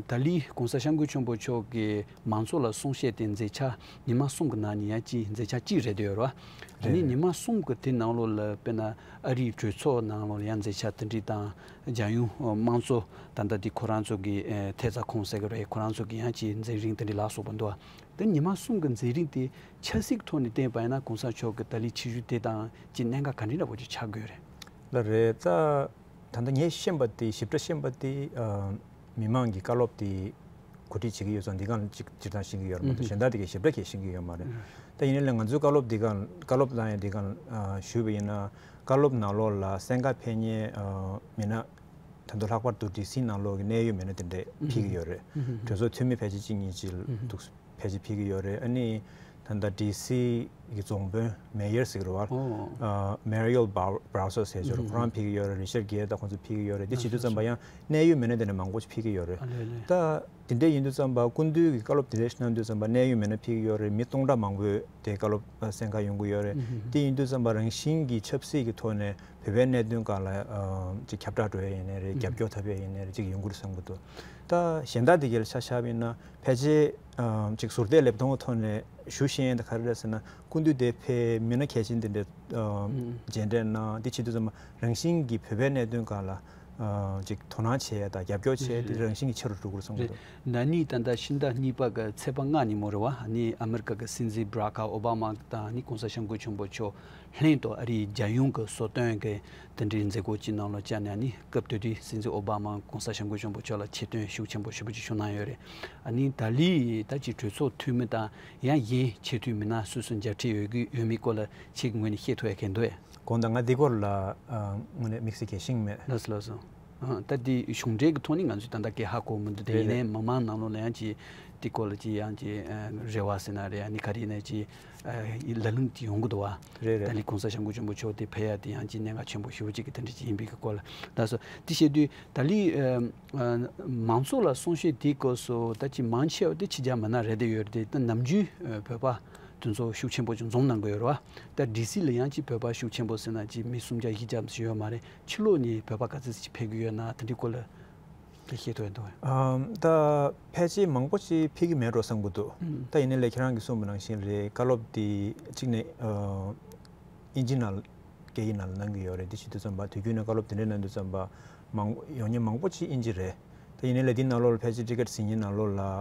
ད་ལི་གོང་ས་སྐྱབས་མགོན་ཆེན་པོ་མཆོག་གིས་མང་ཚོགས་ལ་གསུང་བཤད་དེ་མཛད་འཆར་ཉི་མ་གསུམ་གྱི་ནང་ནས་ཡང་ཅིག་མཛད་འཆར་གཅིག་རེད་འདོད་ཡོད་རེད་བ། ཨ་ནི་རེད་རེད། ཉི་མ་གསུམ་གྱི་དེ་ནང་ལོགས་ལ་དཔེར་ན་ཨ་རིའི་གྲོས་ཚོགས་ནང་ལོགས་ལ་ཡང་མཛད་འཆར་དེ་འདྲ་དང་རྒྱལ་ཡོངས་དམངས་གཙོ་ད་ལྟ་དེ་ཁོ་རང་ཚོ་གི་ཨེ་ཐེབས་རྩ་ཁང་ཟེར་གི་རེད། ཁོ་རང་ཚོ་གི་ཡང་ཅིག་མཛད་རིམ་དེ་འདྲ་ལ་སོགས་པ་འདུག་བ། དེ་ཉི་མ་གསུམ་གྱི་མཛད་རིམ་དེ་ཆབ་སྲིད་ཐོག་ནས་བལྟས་པ་ཡིན་ན་གོང་ས་མཆོག་གི་ད་ལི་ཆིབས་བསྒྱུར་དེ་དང་ཅིག་གནད་འགག་ག་འདྲ་འདྲ་པོ་ཅིག་ཆགས་དགོས་རེད། ལགས་རེད་ད། ད་ལྟ་ངས་ཤེས་པ་དེ་ཞིབ་ཕྲ་ཤེས་པ་དེ་ཨ་མི་མང་གི་བཀའ་སློབ་དེ་གོ་སྒྲིག་བྱེད་ཀྱི་ཡོད་ཙང་འདི་སྒང་ཅིག་སྤྱིར་བཏང་ཤེས་ཀྱི་ཡོད་རེད་མ་གཏོགས་གཞན་དག་དེ་གའི་ཞིབ་ཕྲ་གས་ཤེས་ཀྱི་ཡོད་མ་རེད། ད་ཡིན་ནའི་ལས་ང་ཚོའི་བཀའ་སློབ་འདི་སྒང་བཀའ་སློབ་གནང་ཡ་འདི་སྒང་ཨ་ཞུས་པ་ཡིན་ན་བཀའ་སློབ་ནང་ལོགས་ལ་གསན་གར་ཕེབས་མཁན་ཨ་མི་སྣ་ད་དུང་ལྷག་པར་དུ་ཌི་སི་ནང་ལོགས་ཀྱི་གནད་ཡོད་མི་སྣ་དེ་འདྲས་ཕེབས་ཀྱི་ཡོད་རེད། གྲོས་ཚོགས་འཐུས་མི་ཕལ་ཆེར་གཅིག་གཉིས་ཅིག་འདུག་ཕལ་ཆེར་ཕེབས་ཀྱི་ཡོད་རེད། ཨ་ནི་ད་ལྟ་ཌི་སི་ གི་རྫོང་དཔོན་མེ་ཡར་ཟེར་གི་རེད་བ། ཨོ། ཨ། མེ་རི་ཨེལ་བྷ་ར་སར་ཟེར་ཅིག་ཡོད་རེད། ཁོ་རང་ཕེབས་ཀྱི་ཡོད་རེད། རི་ཆར་གྷེར་དང་ཁོང་ཚོ་ཕེབས་ཀྱི་ཡོད་རེད། དེ་བྱེད་དུས་ཙམ་པ་ཡང་གནད་ཡོད་མི་སྣ་དེ་འདྲ་མང་པོ་ཞིག་ཕེབས་ཀྱི་ཡོད་རེད། ཨ་ལེ་ལེ། ད་དེ་འདྲ་ཡིན་དུས་ཙམ་པ་སྐུ་མདུན་གྱིས་བཀའ་སློབ་དེ་འདྲ་ཞིག་གནང་དུས་ཙམ་པ་གནད་ཡོད་མི་སྣ་ཕེབས་ཀྱི་ཡོད་རེད། མི་སྟོང་ཕྲག་མང་པོས་དེ་བཀའ་སློབ་གསན་གར་ཡོང་གི་ཡོད་རེད། དེ་ཡིན་དུས་ཙམ་པ་རང་བཞིན་གྱིས་ཆབ་སྲིད་ཀྱི་ཐོག་ནས་བོད་པའི་གནད་དོན་སྒང་ལ་ཅིག་ཁྱབ་བསྒྲགས་འགྲོ་ཡ་ཡིན་ནའི་རེད། རྒྱབ་སྐྱོར་ཐོབ་ཡ་ཡིན་ནའི་རེད། ཅིག་ཡོང་གི་རེད་བསམ་གྱི་འདུག་ད་གཞན་དག་དེ་གའི་ཆ་བཞག་པ་ཡིན་ན་ཕལ་ཆེར་ཅིག་ཟུར་བལྟས་ལེབ་མཐོང་ཐོག་ནས་ཞུ་ཤེས་ཡ་དེ་ག་རེ་རེད་ཟེར་ན། སྐུ་མདུན་དེ་ཕེབས། མི་སྣ་གལ་ཆེན་དེ་འདྲས་མཇལ་འཕྲད་གནང་། དེ་བྱེད་དུས་ཙམ་པ་རང་བཞིན་གྱིས་བོད་པའི་གནད་དོན་སྒང་ལ་ཅིག་དོ་སྣང་བྱེད་ཡ་དང་རྒྱབ་སྐྱོར་བྱེད་ཡ་དེ་རང་བཞིན་གྱིས་ཆེ་རུ་འགྲོ་གི་རེད་བསམ་གྱི་འདུག་ན་ནིང་ད་ལྟ་ཕྱི་ཟླ་གཉིས་པ་གི་ཚེས་པ་ལྔ་ཉིན་མོ་རེད་བ། ཨ་ནི་ཨ་མི་རི་ཀ་གི་སྲིད་འཛིན་བྷ་རག་ཨོ་བྷ་མ་དང་ཨ་ནི་༸གོང་ས་༸སྐྱབས་མགོན་ཆེན་པོ་མཆོག་ལྷན་དུ་ཨ་རིའི་རྒྱལ་ཡོངས་ཀྱི་གསོལ་སྟོན་གྱི་དེ་འདྲའི་མཛད་སྒོ་ཅིག་ནང་ལོགས་བཅར་ནས། ཨ་ནི་སྐབས་དེ་དུས་སྲིད་འཛིན་ཨོ་བྷ་མ་༸གོང་ས་༸སྐྱབས་མགོན་ཆེན་པོ་མཆོག་ལ་ཆེ་བསྟོད་ཤུགས་ཆེན་པོ་ཞེ་པོ་ཅིག་ཞུ་གནང་ཡོད་རེད། ཨ་ནི་ད་ལན་ད་ཅིག་གྲོས་ཚོགས་འཐུས་མི་དང་ཡང་གཞན་ཆེ་མཐོའི་མི་སྣ་སོ་སོ་མཇལ་འཕྲད་ཡོད་ཀྱི་ཡོད་མེད་སྐོར་ལ་ཁྱེད་ཀྱི་ངོས་ནས་བཤད་ཐུབ་ཡ་གང་འདུག་གས། དགོངས་དག་ང་འདི་སྐོར་ལ་ཨ་དངོས་གནས་དམིགས་བསལ་གལ་ཤེས་མེད། ལགས་སོ་ལགས་སོ། ཨ། ད་འདི་གཞུང་འབྲེལ་གྱི་ཐོག་ནས་ང་ཚོས་ད་ལྟ་སྐད་ཧ་གོ་མི་འདུག་དེ་རེད་ཡིན་ནའི་རེད། མི་མང་ནང་ལོགས་ལ་ཡང་ཅིག་དེ་སྐོར་ལ་ཅིག་ཡང་ཅིག་ཨ་རེ་བ་ཟེར་ན་རེད། ཨ་ནི་ག་རེ་ཡིན་ནའི་ཅིག་ཨ་ལ་ལུང་ཅིག་ཡོང་གི་འདུག་བ། རེད་རེད། ད་ནི་༸གོང་ས་༸སྐྱབས་མགོན་ཆེན་པོ་མཆོག་དེ་ཕེབས་ཡ་དེ་ཡང་ཅིག་གནད་འགག་ཆེན་པོ་ཞེ་པོ་ཅིག་གི་དེ་འདྲ་ཅིག་ཡིན་པའི་གི་སྐོར་ལ། ལགས་སོ། དེ་བཤད་དུས་ད་ལན་ཨ་ཨ་མང་ཚོགས་ལ་གསུང་བཤད་དེའི་སྐབས་སུ་ད་ཅིག་མང་ཆེ་བ་དེ་ཕྱི་རྒྱལ་མི་སྣ་རེད་བསྡད་ཡོད་རེད་དེ། ད་ནམ་རྒྱུན་ཨ་བོད་པ་དེ་ཚོ་ཤུགས་ཆེན་པོ་ཅིག་འཛོམས་གནང་གི་ཡོད་རེད་བ། ད་ཌི་སི་ལ་ཡང་ཅིག་བོད་པ་ཤུགས་ཆེན་པོ་ཟེར་ན་ཅིག་མི་སུམ་བརྒྱ་བཞི་བརྒྱ་ཙམ་ཞིག་ཡོད་མ་རེད། ཕྱི་ལོགས་ནས་བོད་པ་ག་ཚོད་ཅིག་ཕེབས་ཀྱི་ཡོད་ན་དེ་འདྲའི་སྐོར་ལ་དེ་བཤད་ཐུབ་ཡ་འདུག་གས། ཨམ། ད་ཕལ་ཆེར་མང་པོ་ཅིག་ཕེབས་ཀྱི་མེད་འགྲོ་བསམ་གྱི་འདུག་ཨུམ། ད་ཡིན་ནའི་ལས་ཁྱེད་རང་གིས་གསུངས་པ་ནང་བཞིན་རེད། བཀའ་སློབ་དེ་གཅིག་ནས་ཨ་དབྱིན་ཇི་ནང་སྐད་ཡིག་ནང་ལ་གནང་གི་ཡོད་རེད། དེ་བྱེད་དུས་ཙམ་པ་དུས་རྒྱུན་ནས་བཀའ་སློབ་དེ་འདྲ་གནང་དུས་ཙམ་པ་མང་ཡོང་མཁན་མང་པོ་ཅིག་དབྱིན་ཇི་རེད། ད་ཡིན་ནའི་ལས་དེའི་ནང་ལོགས་ལ་ཕལ་ཆེར་ཊི་ཀེ་ཊི་ཟིན་མཁན་ནང་ལོགས་ལ་ཨ་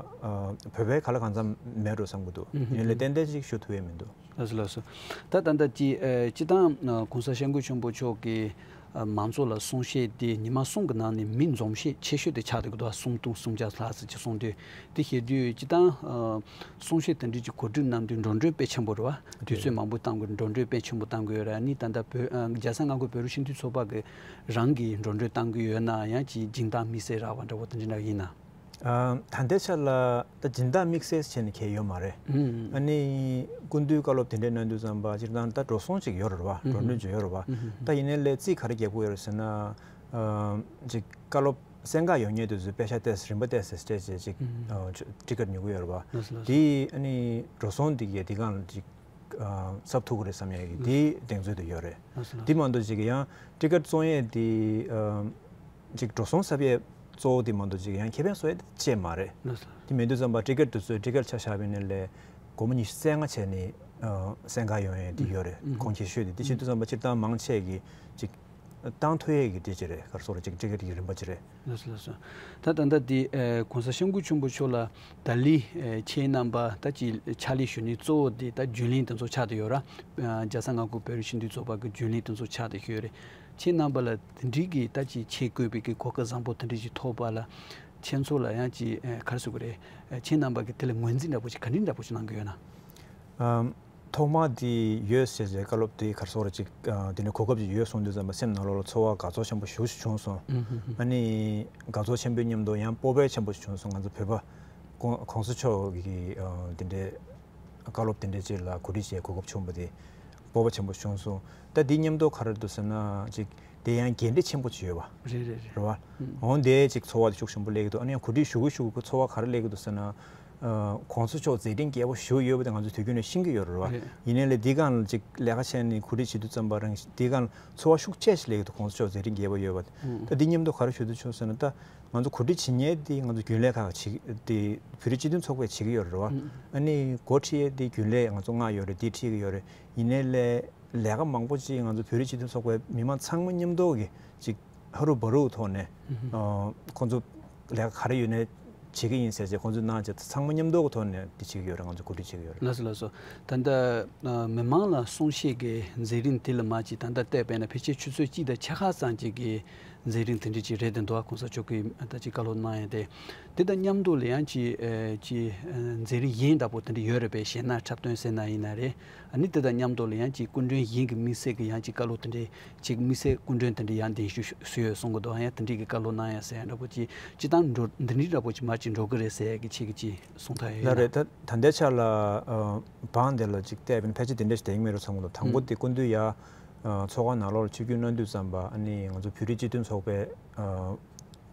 བོད་པའི་ག་ལ་གང་འཚམ་མེད་འགྲོ་བསམ་གྱི་འདུག་ཨུམ། ཡིན་ནའི་ལས་ཏན་ཏན་ཅིག་ཞུ་ཐུབ་ཡས་མི་འདུག་ལགས་སོ་ལགས་སོ། ད་ད་ལྟ་ཅི་ཨ་སྤྱིར་བཏང་༸གོང་ས་༸སྐྱབས་མགོན་ཆེན་པོ་མཆོག་གིས་ཨ་མང་ཚོགས་ལ་གསུང་བཤད་དེ་ཉི་མ་གསུམ་གྱི་ནང་ནས་མི་འཛོམས་ཤོས་ཆེ་ཤོས་དེ་ཆགས་བསྡད་ཀྱི་འདུག་སུམ་སྟོང་སུམ་བརྒྱ་ལྷག་ཙམ་ཅིག་གསུངས་དུས། དེ་བཤད་དུས་སྤྱིར་བཏང་ཨ་གསུང་བཤད་དེ་འདྲ་ཅིག་གོ་སྒྲིག་གནང་དུས་འགྲོ་གྲོན་དཔེ་ཆེན་པོ་རེད་བ། དུས་ཚོད་མང་པོ་བཏང་དགོས། འགྲོ་གྲོན་དཔེ་ཆེན་པོ་བཏང་དགོས་ཡོད་རེད། ཨ་ནི་ད་ལྟ་བོད་ཨ་རྒྱལ་ས་མངའ་ཁུལ་བོད་རིགས་སྤྱི་མཐུན་ཚོགས་པ་གི་རང་གི་འགྲོ་གྲོན་བཏང་གི་ཡོད་ན། ཡང་ཅིག་སྦྱིན་བདག་དམིགས་བསལ་རག་པ་འདྲ་བོ་དེ་འདྲ་ཡིན་ན། ཨ། ད་ལྟའི་ཆ་ལ་ད་སྦྱིན་བདག་དམིགས་བསལ་བྱས་ནས་གང་ཡང་ཡོད་མ་རེད། ཨུམ། ཨ་ནི་སྐུ་མདུན་བཀའ་སློབ་དེ་འདྲ་གནང་དུས་ཙམ་པ་སྤྱིར་བཏང་ད་འགྲོ་སོང་ཅིག་ཡོད་རེད་བ། ཨུམ། འགྲོ་གྲོན་ཅིག་ཡོད་རེད་བ། ཨུམ། ད་ཡིན་ནའི་ལས་རྩིས་ག་རེ་རྒྱག་གི་ཡོད་རེད་ཟེར་ན། ཨ། ཅིག་བཀའ་སློབ་གསན་གར་ཡོང་མཁན་དེ་ཚོས་པེ་ཤག་ཏོག་ཙམ་རིན་པ་ཏོག་ཙམ་སྤྲད་བྱས་ཅིག་ཨུམ། ཨ། ཊི་ཀེ་ཊི་ཉོ་གི་ཡོད་རེད་བ། ལགས་སོ་ལགས་སོ། དེ་ཨ་ནི་འགྲོ་སོང་དེ་གའི་དེ་སྒང་ལ་ཅིག་ཨ། གསབ་ཐུབ་ཀྱི་རེད་བསམ་ཡས་ཀྱི་དེའི་གདེང་ཚོད་དེ་ཡོད་རེད། ལགས་སོ་ལགས་སོ། དེ་མ་གཏོགས་ཅིག་ཡང་ཊི་ཀེ་ཊི་བཙོང་ཡས་དེ་ཨ། ཅིག་འགྲོ་སོང་གསབ་ཡས་གཙོ་བོ་དེ་མ་གཏོགས་ཅིག་ཡང་ཁེ་ཕན་བཟོ་ཡས་དེ་ཅིག་མ་རེད། ལགས་སོ། དེ་མེད་དུས་ཙམ་པ་ཊི་ཀེ་ཊི་དེ་ཚོའི་ཊི་ཀེ་ཊི་ཆ་བཞག་པ་ཡིན་ནའི་ལས་སྒོར་མོ་ཉི་ཤུ་རྩ་ལྔ་བྱས་ནས་ཨ། གསན་གར་ཡོང་ཡས་དེ་ཡོད་རེད། ཨུམ། གོང་ཁེ་ཤོས་དེ། དེ་བྱེད་དུས་ཙམ་པ་སྤྱིར་བཏང་མང་ཆེ་གིས་ཅིག་བཏང་ཐུབ་ཡས་ཀྱི་དེ་ཅིག་རེད། ག་རེ་ཟེར་དགོས་རེད། ཅིག་ཊི་ཀེ་ཊི་གི་རིན་པ་ཅིག་རེད། ལགས་སོ་ལགས་སོ། ད་ད་ལྟ་དེ་ཨ་༸གོང་ས་༸སྐྱབས་མགོན་ཆེན་པོ་མཆོག་ལ་ད་ལན་ཨ་ཁྱེད་རྣམ་པ་ད་ཅིག་ཕྱག་ལས་ཞུ་མཁན་གཙོ་བོ་དེ་ད་རྒྱུན་ལས་དེ་ཚོ་ཆགས་བསྡད་ཡོད་ར། ཨ། རྒྱལ་ས་མངའ་ཁུལ་བོད་རིགས་སྤྱི་མཐུན་ཚོགས་པ་གི་རྒྱུན་ལས་དེ་ཚོ་ཆགས་བསྡད་ཡོད་རེད། ཁྱེད་རྣམ་པ་ལ་དེ་འདྲའི་གི་ད་ཅིག་ཆེད་བསྐོས་པའི་གི་གོ་སྐབས་བཟང་པོ་དེ་འདྲ་ཅིག་ཐོབ་པ་ལ་ཁྱེད་ཚོ་ལ་ཡང་ཅིག་ཨ་ག་རེ་ཟེར་དགོས་རེད། ཨ། ཁྱེད་རྣམ་པ་གི་དེ་ལ་ངོས་འཛིན་འདྲ་པོ་ཅིག་ག་འདྲ་འདྲ་པོ་ཅིག་གནང་གི་ཡོད་ན། ཨམ། ཐོག་མ་དེ་ཡོད་ཟེར་བྱས་བཀའ་སློབ་དེ་ག་རེ་ཟེར་དགོས་རེད། ཅིག་ཨ། དེ་ནས་གོ་སྐབས་ཅིག་ཡོད་གསུངས་དུས་ཙམ་པ་སེམས་ནང་ལོགས་ལ་ཚོར་བ་དགའ་ཚོར་ཆེན་པོ་ཞེ་པོ་ཅིག་བྱུང་སོང་། ཨུམ། ཨ་ནི་དགའ་ཚོར་ཆེན་པོའི་མཉམ་དུ་ཡང་སྤོབས་པ་ཆེན་པོ་ཞིག་བྱུང་སོང་། ང་ཚོ་བོད་པ་༸གོང་༸གོང་ས་མཆོག་གི་ཨ། དེ་འདྲའི་བཀའ་སློབ་དེ་འདྲའི་ཅིག་ལ་གོ་སྒྲིག་བྱས་གོ་སྐབས་བྱུང་བ་དེ་སྤོབས་པ་ཆེན་པོ་བྱུང་སོང་། ད་དེ་མཉམ་དུ་ག་རེ་འདུག་ཟེར་ན་ཅིག་དེ་ཡང་འགན་འཁྲི་ཆེན་པོ་ཅིག་ཡོད་པ་རེད། རེད་རེད། རེད་བ། ཨུམ། འོ་དེ་ཅིག་ཚོར་བ་དེ་ཤུགས་ཆེན་པོ་སླེབས་ཀྱི་འདུག་ཨ་ནི་ཡང་གོ་སྒྲིག་ཞུ་གི་ཞུ་གི་ཚོར་བ་ག་རེ་སླེབས་ཀྱི་འདུག་ཟེར་ན། ཨ། ༸གོང་ས་མཆོག་མཛད་རིམ་རྒྱས་པོ་ཞེ་པོ་ཡོད་པ་དེ་ང་ཚོས་དུས་རྒྱུན་ནས་ཤེས་ཀྱི་ཡོད་རེད་བ། རེད། ཡིན་ནའི་ལས་འདི་སྒང་ལ་ཅིག་ལས་ཀ་བྱས་ནས་གོ་སྒྲིག་བྱེད་དུས་ཙམ་པ་རང་བཞིན་འདི་སྒང་ལ་ཚོར་བ་ཤུགས་ཆེ་ཞིག་སླེབས་ཀྱི་འདུག ༸གོང་ས་མཆོག་མཛད་རིམ་རྒྱས་པོ་ཡོད་པ། ཨུམ། ད་འདི་མཉམ་དུ་ག་རེ་ཞུ་འདོད་བྱུང་ཟེར་ན། ད་ང་ཚོ་གོ་སྒྲིག་བྱེད་མཁན་དེ་ང་ཚོ་རྒྱུན་ལས་ཁག་བྱེད་དེ་བོད་རིགས་སྤྱི་མཐུན་ཚོགས་པས་བྱེད་ཀྱི་ཡོད་རེད་བ། ཨུམ། ཨ་ནི་འགོ་ཁྲིད་ཡས་དེ་རྒྱུན་ལས་ང་ཚོ་ལྔ་ཡོད་རེད། དེ་ཁྲིད་ཀྱི་ཡོད་རེད། ཡིན་ནའི་ལས་ལས་ཀ་མང་པོ་ཅིག་ང་ཚོ་བོད་རིགས་སྤྱི་མཐུན་ཚོགས་པའི་མི་མང་ཚང་མ་མཉམ་དུ་གི་ཅིག་ཧ་རུ་བ་རུ་ཐོག་ནས། ཨུམ། ཨ། ཁོང་ཚོ་ལས་ཀ་ག་རེ་ཡོད་ནའི་བྱེད་ཀྱི་ཡིན་ཟེར་བྱས་ཁོང་ཚོས་གནང་བྱས་ཚང་མ་མཉམ་དུ་གི་ཐོག་ནས་འདི་བྱེད་ཀྱི་ཡོད་རེད། ང་ཚོ་གོ་སྒྲིག་བྱེད་ཀྱི་ཡོད་རེད། ལགས་སོ་ལགས་སོ། ད་ལྟ་ཨ་མི་མང་ལ་གསུང་བཤད་ཀྱི་མཛད་རིམ་དེ་ལ་མ་ཅིག་ད་ལྟ་བལྟས་པས་ན་ཕལ་ཆེར་ཆུ་ཚོད་གཅིག་དང་ཕྱེད་ཀ་ཙམ་ཅིག་གི་ མཛད་རིམ་དེ་འདྲ་ཅིག་རེད་དེ་འདུག་གོང་ས་མཆོག་གིས་ད་ཅིག་བཀའ་སློབ་གནང་ཡ་དེ། དེ་དང་མཉམ་དུ་ལ་ཡང་ཅིག་ཨ་ཅིག་ཨ་མཛད་རིམ་གཞན་འདྲ་པོ་དེ་འདྲ་ཡོད་རེད་པས། གཞས་སྣ་འཁྲབ་སྟོན་ཟེར་ན་ཡིན་ན་རེད། ཨ་ནི་དེ་དང་མཉམ་དུ་ལ་ཡང་ཅིག་སྐུ་མགྲོན་གཞན་གྱི་དམིགས་བསལ་གྱི་ཡང་ཅིག་བཀའ་སློབ་དེ་འདྲ་ཅིག་དམིགས་བསལ་སྐུ་མགྲོན་དེ་འདྲ་ཡང་གདན་ཞུ་ཞུས་ཡོད་གསུང་གི་འདུག་ཡང་དེ་འདྲ་གི་བཀའ་སློབ་གནང་ཡ་ཟེར་ཡ་འདྲ་པོ་ཅིག་སྤྱིར་བཏང་འགྲོ་འདི་འདྲའི་འདྲ་པོ་ཅིག་མར་ཅིག་འགྲོ་གི་རེད་ཟེར་ཡ་གི་ཆེད་ཀྱི་ཅིག་གསུང་ཐག་ཡོད་ལ་ཡིན་ན། རེད། ད་ད་ལྟའི་ཆ་ལ་ཨ་བང་དེ་ལ་ཅིག་བལྟས་པ་ཡིན་ན་ཕལ་ཆེར་དེ་འདྲ་ཞིག་དེ་ཡིན་མེད་རུ་ཚང་གི་འདུག་དང་པོ་ཨུ། དེ་སྐུ་མདུན་ཡ་ཨ་ཚོགས་ཁང་ནང་ལོགས་ལ་ཆིབས་བསྒྱུར་གནང་དུས་ཙམ་པ། ཨ་ནི་ང་ཚོ་བོད་རིགས་སྤྱི་མཐུན་ཚོགས་པའི་ཨ་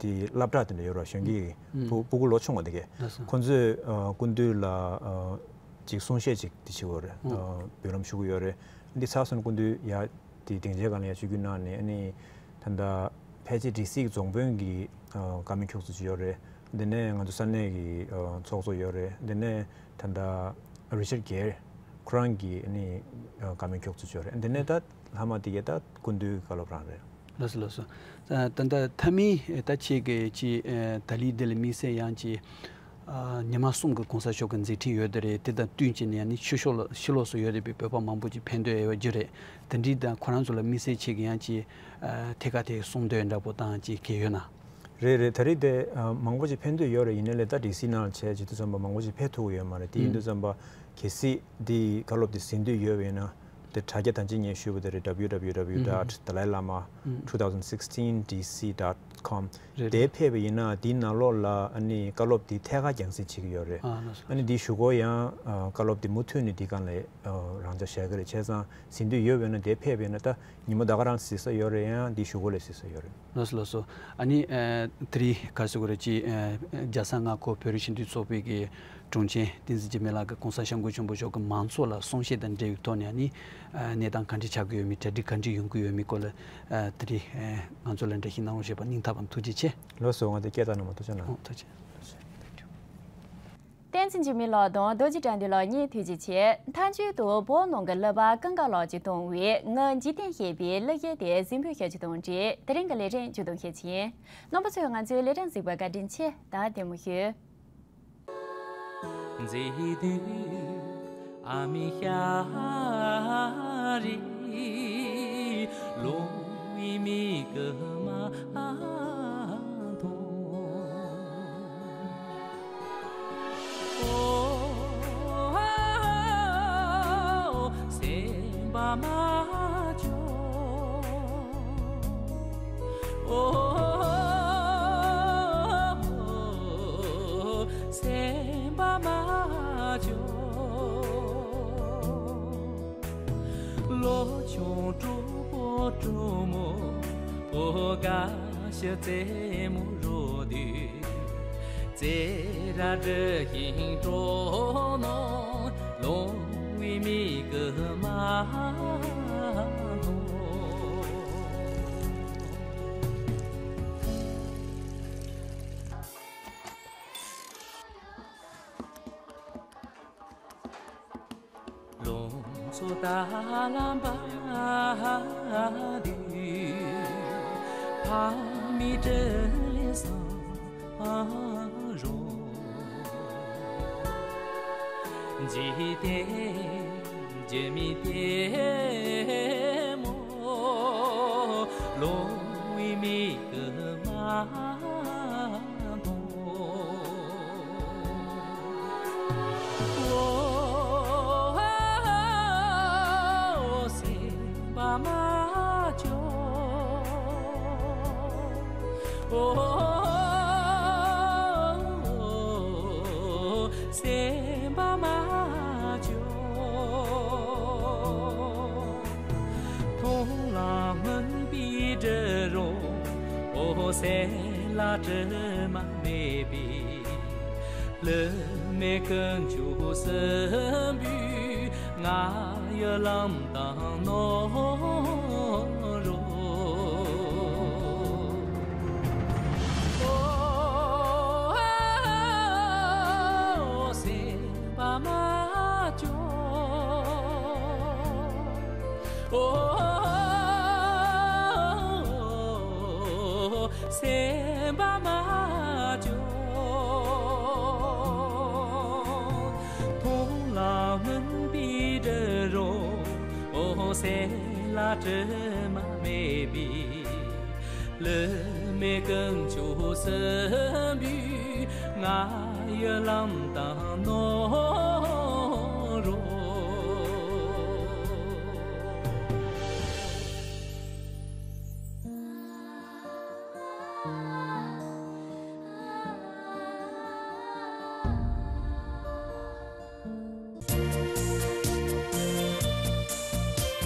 དེ་སློབ་གྲྭ་དེ་འདྲ་ཡོད་ར། གཞོན་སྐྱེས་ཀྱི་ཨུ། སྤུ་སྤུ་གུ་ལོ་ཆུང་བ་དེ་གས། ལགས་སོ། ཁོང་ཚོས་ཨ་སྐུ་མདུན་ལ་ཨ་ཅིག་གསུང་བཤད་ཅིག་དེ་བྱེད་ཀྱི་ཡོད་རེད། ཨུ། ཨ་འབུལ་ལམ་ཞུ་གི་ཡོད་རེད། འདི་ཚར་སོང་ན་སྐུ་མདུན་ཡ་དེ་སྡིངས་ཆའི་སྒང་ལ་ཡ་ཆིབས་བསྒྱུར་གནང་ནས། ཨ་ནི་ད་ལྟ་ཕལ་ཆེར་ཌི་སི་གི་རྫོང་དཔོན་གྱི་ཨ་བཀའ་མོལ་འཁྱོག་ཚོད་ཅིག་ཡོད་རེད། འདི་ནས་ང་ཚོ་ས་གནས་ཀྱི་ཨ་ཚོགས་གཙོ་ཡོད་རེད། འདི་ནས་ད་ལྟ་རི་ཅར་གྷེར་ཁོ་རང་གི་ཨ་ནི་ཨ་བཀའ་མོལ་འཁྱོག་ཚོད་ཅིག་ཡོད་རེད། འདི་ནས་ད་ལྷག་མ་དེ་གས་ད་སྐུ་མདུན་བཀའ་སློབ་རང་རེད། ལགས་སོ་ལགས་སོ། ད་ད་ལྟ་མཐའ་མའི་ད་ཁྱེད་ཀྱི་ཅིག་ཨ་ད་ལི་འདི་ལ་དམིགས་བསལ་ཡང་ཅིག་ཨ་ཉི་མ་གསུམ་གྱི་གོང་ས་མཆོག་གི་མཛད་འཕྲིན་ཡོད་དེ་རེད། དེ་དང་བསྟུན་བྱས་ནས་ཡང་ནི་ཕྱི་ཕྱོགས་ལ་ཕྱི་ལོགས་སུ་ཡོད་བསྡད་པའི་བོད་པ་མང་པོ་ཅིག་ཕན་ཐོགས་ཡོད་རྒྱུ་རེད། དེ་འདྲའི་དང་ཁོ་རང་ཚོ་ལ་དམིགས་བསལ་ཆེད་ཀྱི་ཡང་ཅིག་ཨ་ཐད་ཀར་དེ་གསུང་འདོད་འདྲ་པོ་དང་ཅིག་གལ་ཡོད་ན། རེད་རེད། ད་རེས་དེ་ཨ་མང་པོ་ཅིག་ཕན་ཐོགས་ཡོད་རེད། ཡིན་ནའི་ལས་ད་ཌི་སི་ནང་ལ་བྱས་བྱེད་དུས་ཙམ་པ་མང་པོ་ཅིག་ཕེབས་ཐུབ་ཀྱི་ཡོད་མ་རེད། དེ་ཡིན་ཨུ། དུས་ཙམ་པ་གལ་སྲིད་འདི་བཀའ་སློབ་དེ་གཟིགས་འདོད་ཡོད་པ་ཡིན་ན། དེ་དྲ་རྒྱ་ད་ཅི་ངས་ཞུས་པ་དེ་རེད། W W W dot dalai lama two thousand sixteen D C dot com རེད། དེ་ཕེབས་པ་ཡིན་ན་དེའི་ནང་ལོགས་ལ་ཨ་ནི་བཀའ་སློབ་དེ་ཐད་ཀར་རྒྱང་སྲིང་བྱེད་ཀྱི་ཡོད་རེད། ཨ་ལགས་སོ། ཨ་ནི་དེའི་གཞུག་གུ་ཡང་ཨ་བཀའ་སློབ་དེ་མུ་མཐུད་ནས་དེའི་སྒང་ལ་ཨ་རང་འཇགས་བཞག་གི་རེད། བྱས་ཙང་གཟིགས་འདོད་ཡོད་པ་ཡིན་ན་དེ་ཕེབས་པ་ཡིན་ན་ད་ཉིན་མོ་ད་ག་རང་གཟིགས་ས་ཡོད་རེད། ཡང་དེའི་གཞུག་གུ་ལ་གཟིགས་ས་ཡོད་རེད། ལགས་སོ་ལགས་སོ། ཨ་ནི་ཨ་དེ་རིང་ག་རེ་ཟེར་དགོས་རེད། ཅིག་ཨ་རྒྱལ་ས་མངའ་ཁོངས་བོད་རིགས་སྤྱི་མཐུན་ཚོགས་པའི་གི་དྲུང་ཆེ་བསྟན་འཛིན་འཇིགས་མེད་ལགས་ཀྱིས་གོང་ས་སྐྱབས་མགོན་ཆེན་པོ་མཆོག་གི་མང་ཚོགས་ལ་གསུང་བཤད་དང་འབྲེལ་བའི་ཐོག་ནས་ཨ་ནི་ཨ་གནས་སྟངས་ག་འདྲ་ཆགས་ཀྱི་ཡོད་མེད། གྲ་སྒྲིག་ག་འདྲ་ཡོང་གི་ཡོད་མེད་སྐོར་ལ་ཨ་དེ་རིང་ཨ་ང་ཚོ་ལ་འགྲེལ་བཤད་གནང་རོགས་བྱས་པར་སྙིང་ཐག་པ་ནས་ཐུགས་རྗེ་ཆེ། ལགས་སོ། ང་དེ་སྐད་བཏང་གནང་བར་ཐུགས་རྗེ་གནང་། ཨོ་ཐུགས་རྗེ་ཆེ། བསྟན་འཛིན་འཇིགས་མེད་ལགས་དང་རྡོ་རྗེ་དགྲ་འདུལ་ལགས་གཉིས་ཐུགས་རྗེ་ཆེ། མཐའ་མཇུག་ཏུ་བོད་ནང་གི་གླུ་པ་ཀུན་དགའ་ལགས་ཀྱིས་བཏང་བའི་ང་འཇིག་རྟེན་ཞེས་པའི་གླུ་གཞས་དེ་གཟིགས་འབུལ་ཞུ་རྒྱུ་དང་འབྲེལ་དེ་རིང་གི་ལས་རིམ་མཇུག་བསྡོམས་ཞུ་རྒྱུ་ཡིན། རྣམ་པ་ཚོས་ང་ཚོའི་ལས་རིམ་གཟིགས་པར་བཀའ་དྲིན་ཆེ། ད་བདེ་མོ་བྱོས། མཛེས་སྡུག་ཨ་མའི་ཤ་རུས་ལོང་བའི་མིག་གིས་མ་མཐོང་། ཨོ། སེམས་པ་མ་སྐྱོ། ཨོ། སེམས་པ་མ་སྐྱོ། ལོ་ཆུང་གྲོགས་པོ་གྲོགས་མོ། ཨོ། དགའ་ཞིང་རྩེད་མོ་རོལ་དུས། རྩེད་ར་འབྲི་ཞིང་སྤྲོ་སྣང་། ལོང་བའི་མིག་གིས་མ་མཐོང་། ལོ་ཚོད་ད་ལམ་པ་དུས། ཕ་མའི་དྲིན་ལན་བསམ་རུང་། འཇིག་རྟེན་འཇིགས་མེད་ལྟད་མོ། ལོང་བའི་མིག་གིས་མ་མཐོང་། ཨོ། སེམས་པ་མ་སྐྱོ། ཨོ། སེམས་པ་མ་སྐྱོ། མཐོང་ལ་སྨིན་པའི་འབྲི་རུང་། ཨོ། གསལ་ལ་དྲི་མ་མེད་པའི་ལི་མེ་ཀུན་འཁྱུག་སྲིན་པོའི་ང་ཡི་ལམ་དང་ནོར་རོ། ཨོ། སེམས་པ་མ་སྐྱོ། ཨོ། སེམས་པ་མ་སྐྱོ། མཐོང་ལ་སྨིན་པའི་འབྲི་རུང་། ཨོ། གསལ་ལ་དྲི་མ་མེད་པའི་ བླ་མེད་དཀོན་མཆོག་གསུམ་པོས་ང་ཡི་ལམ་དང་ནོར།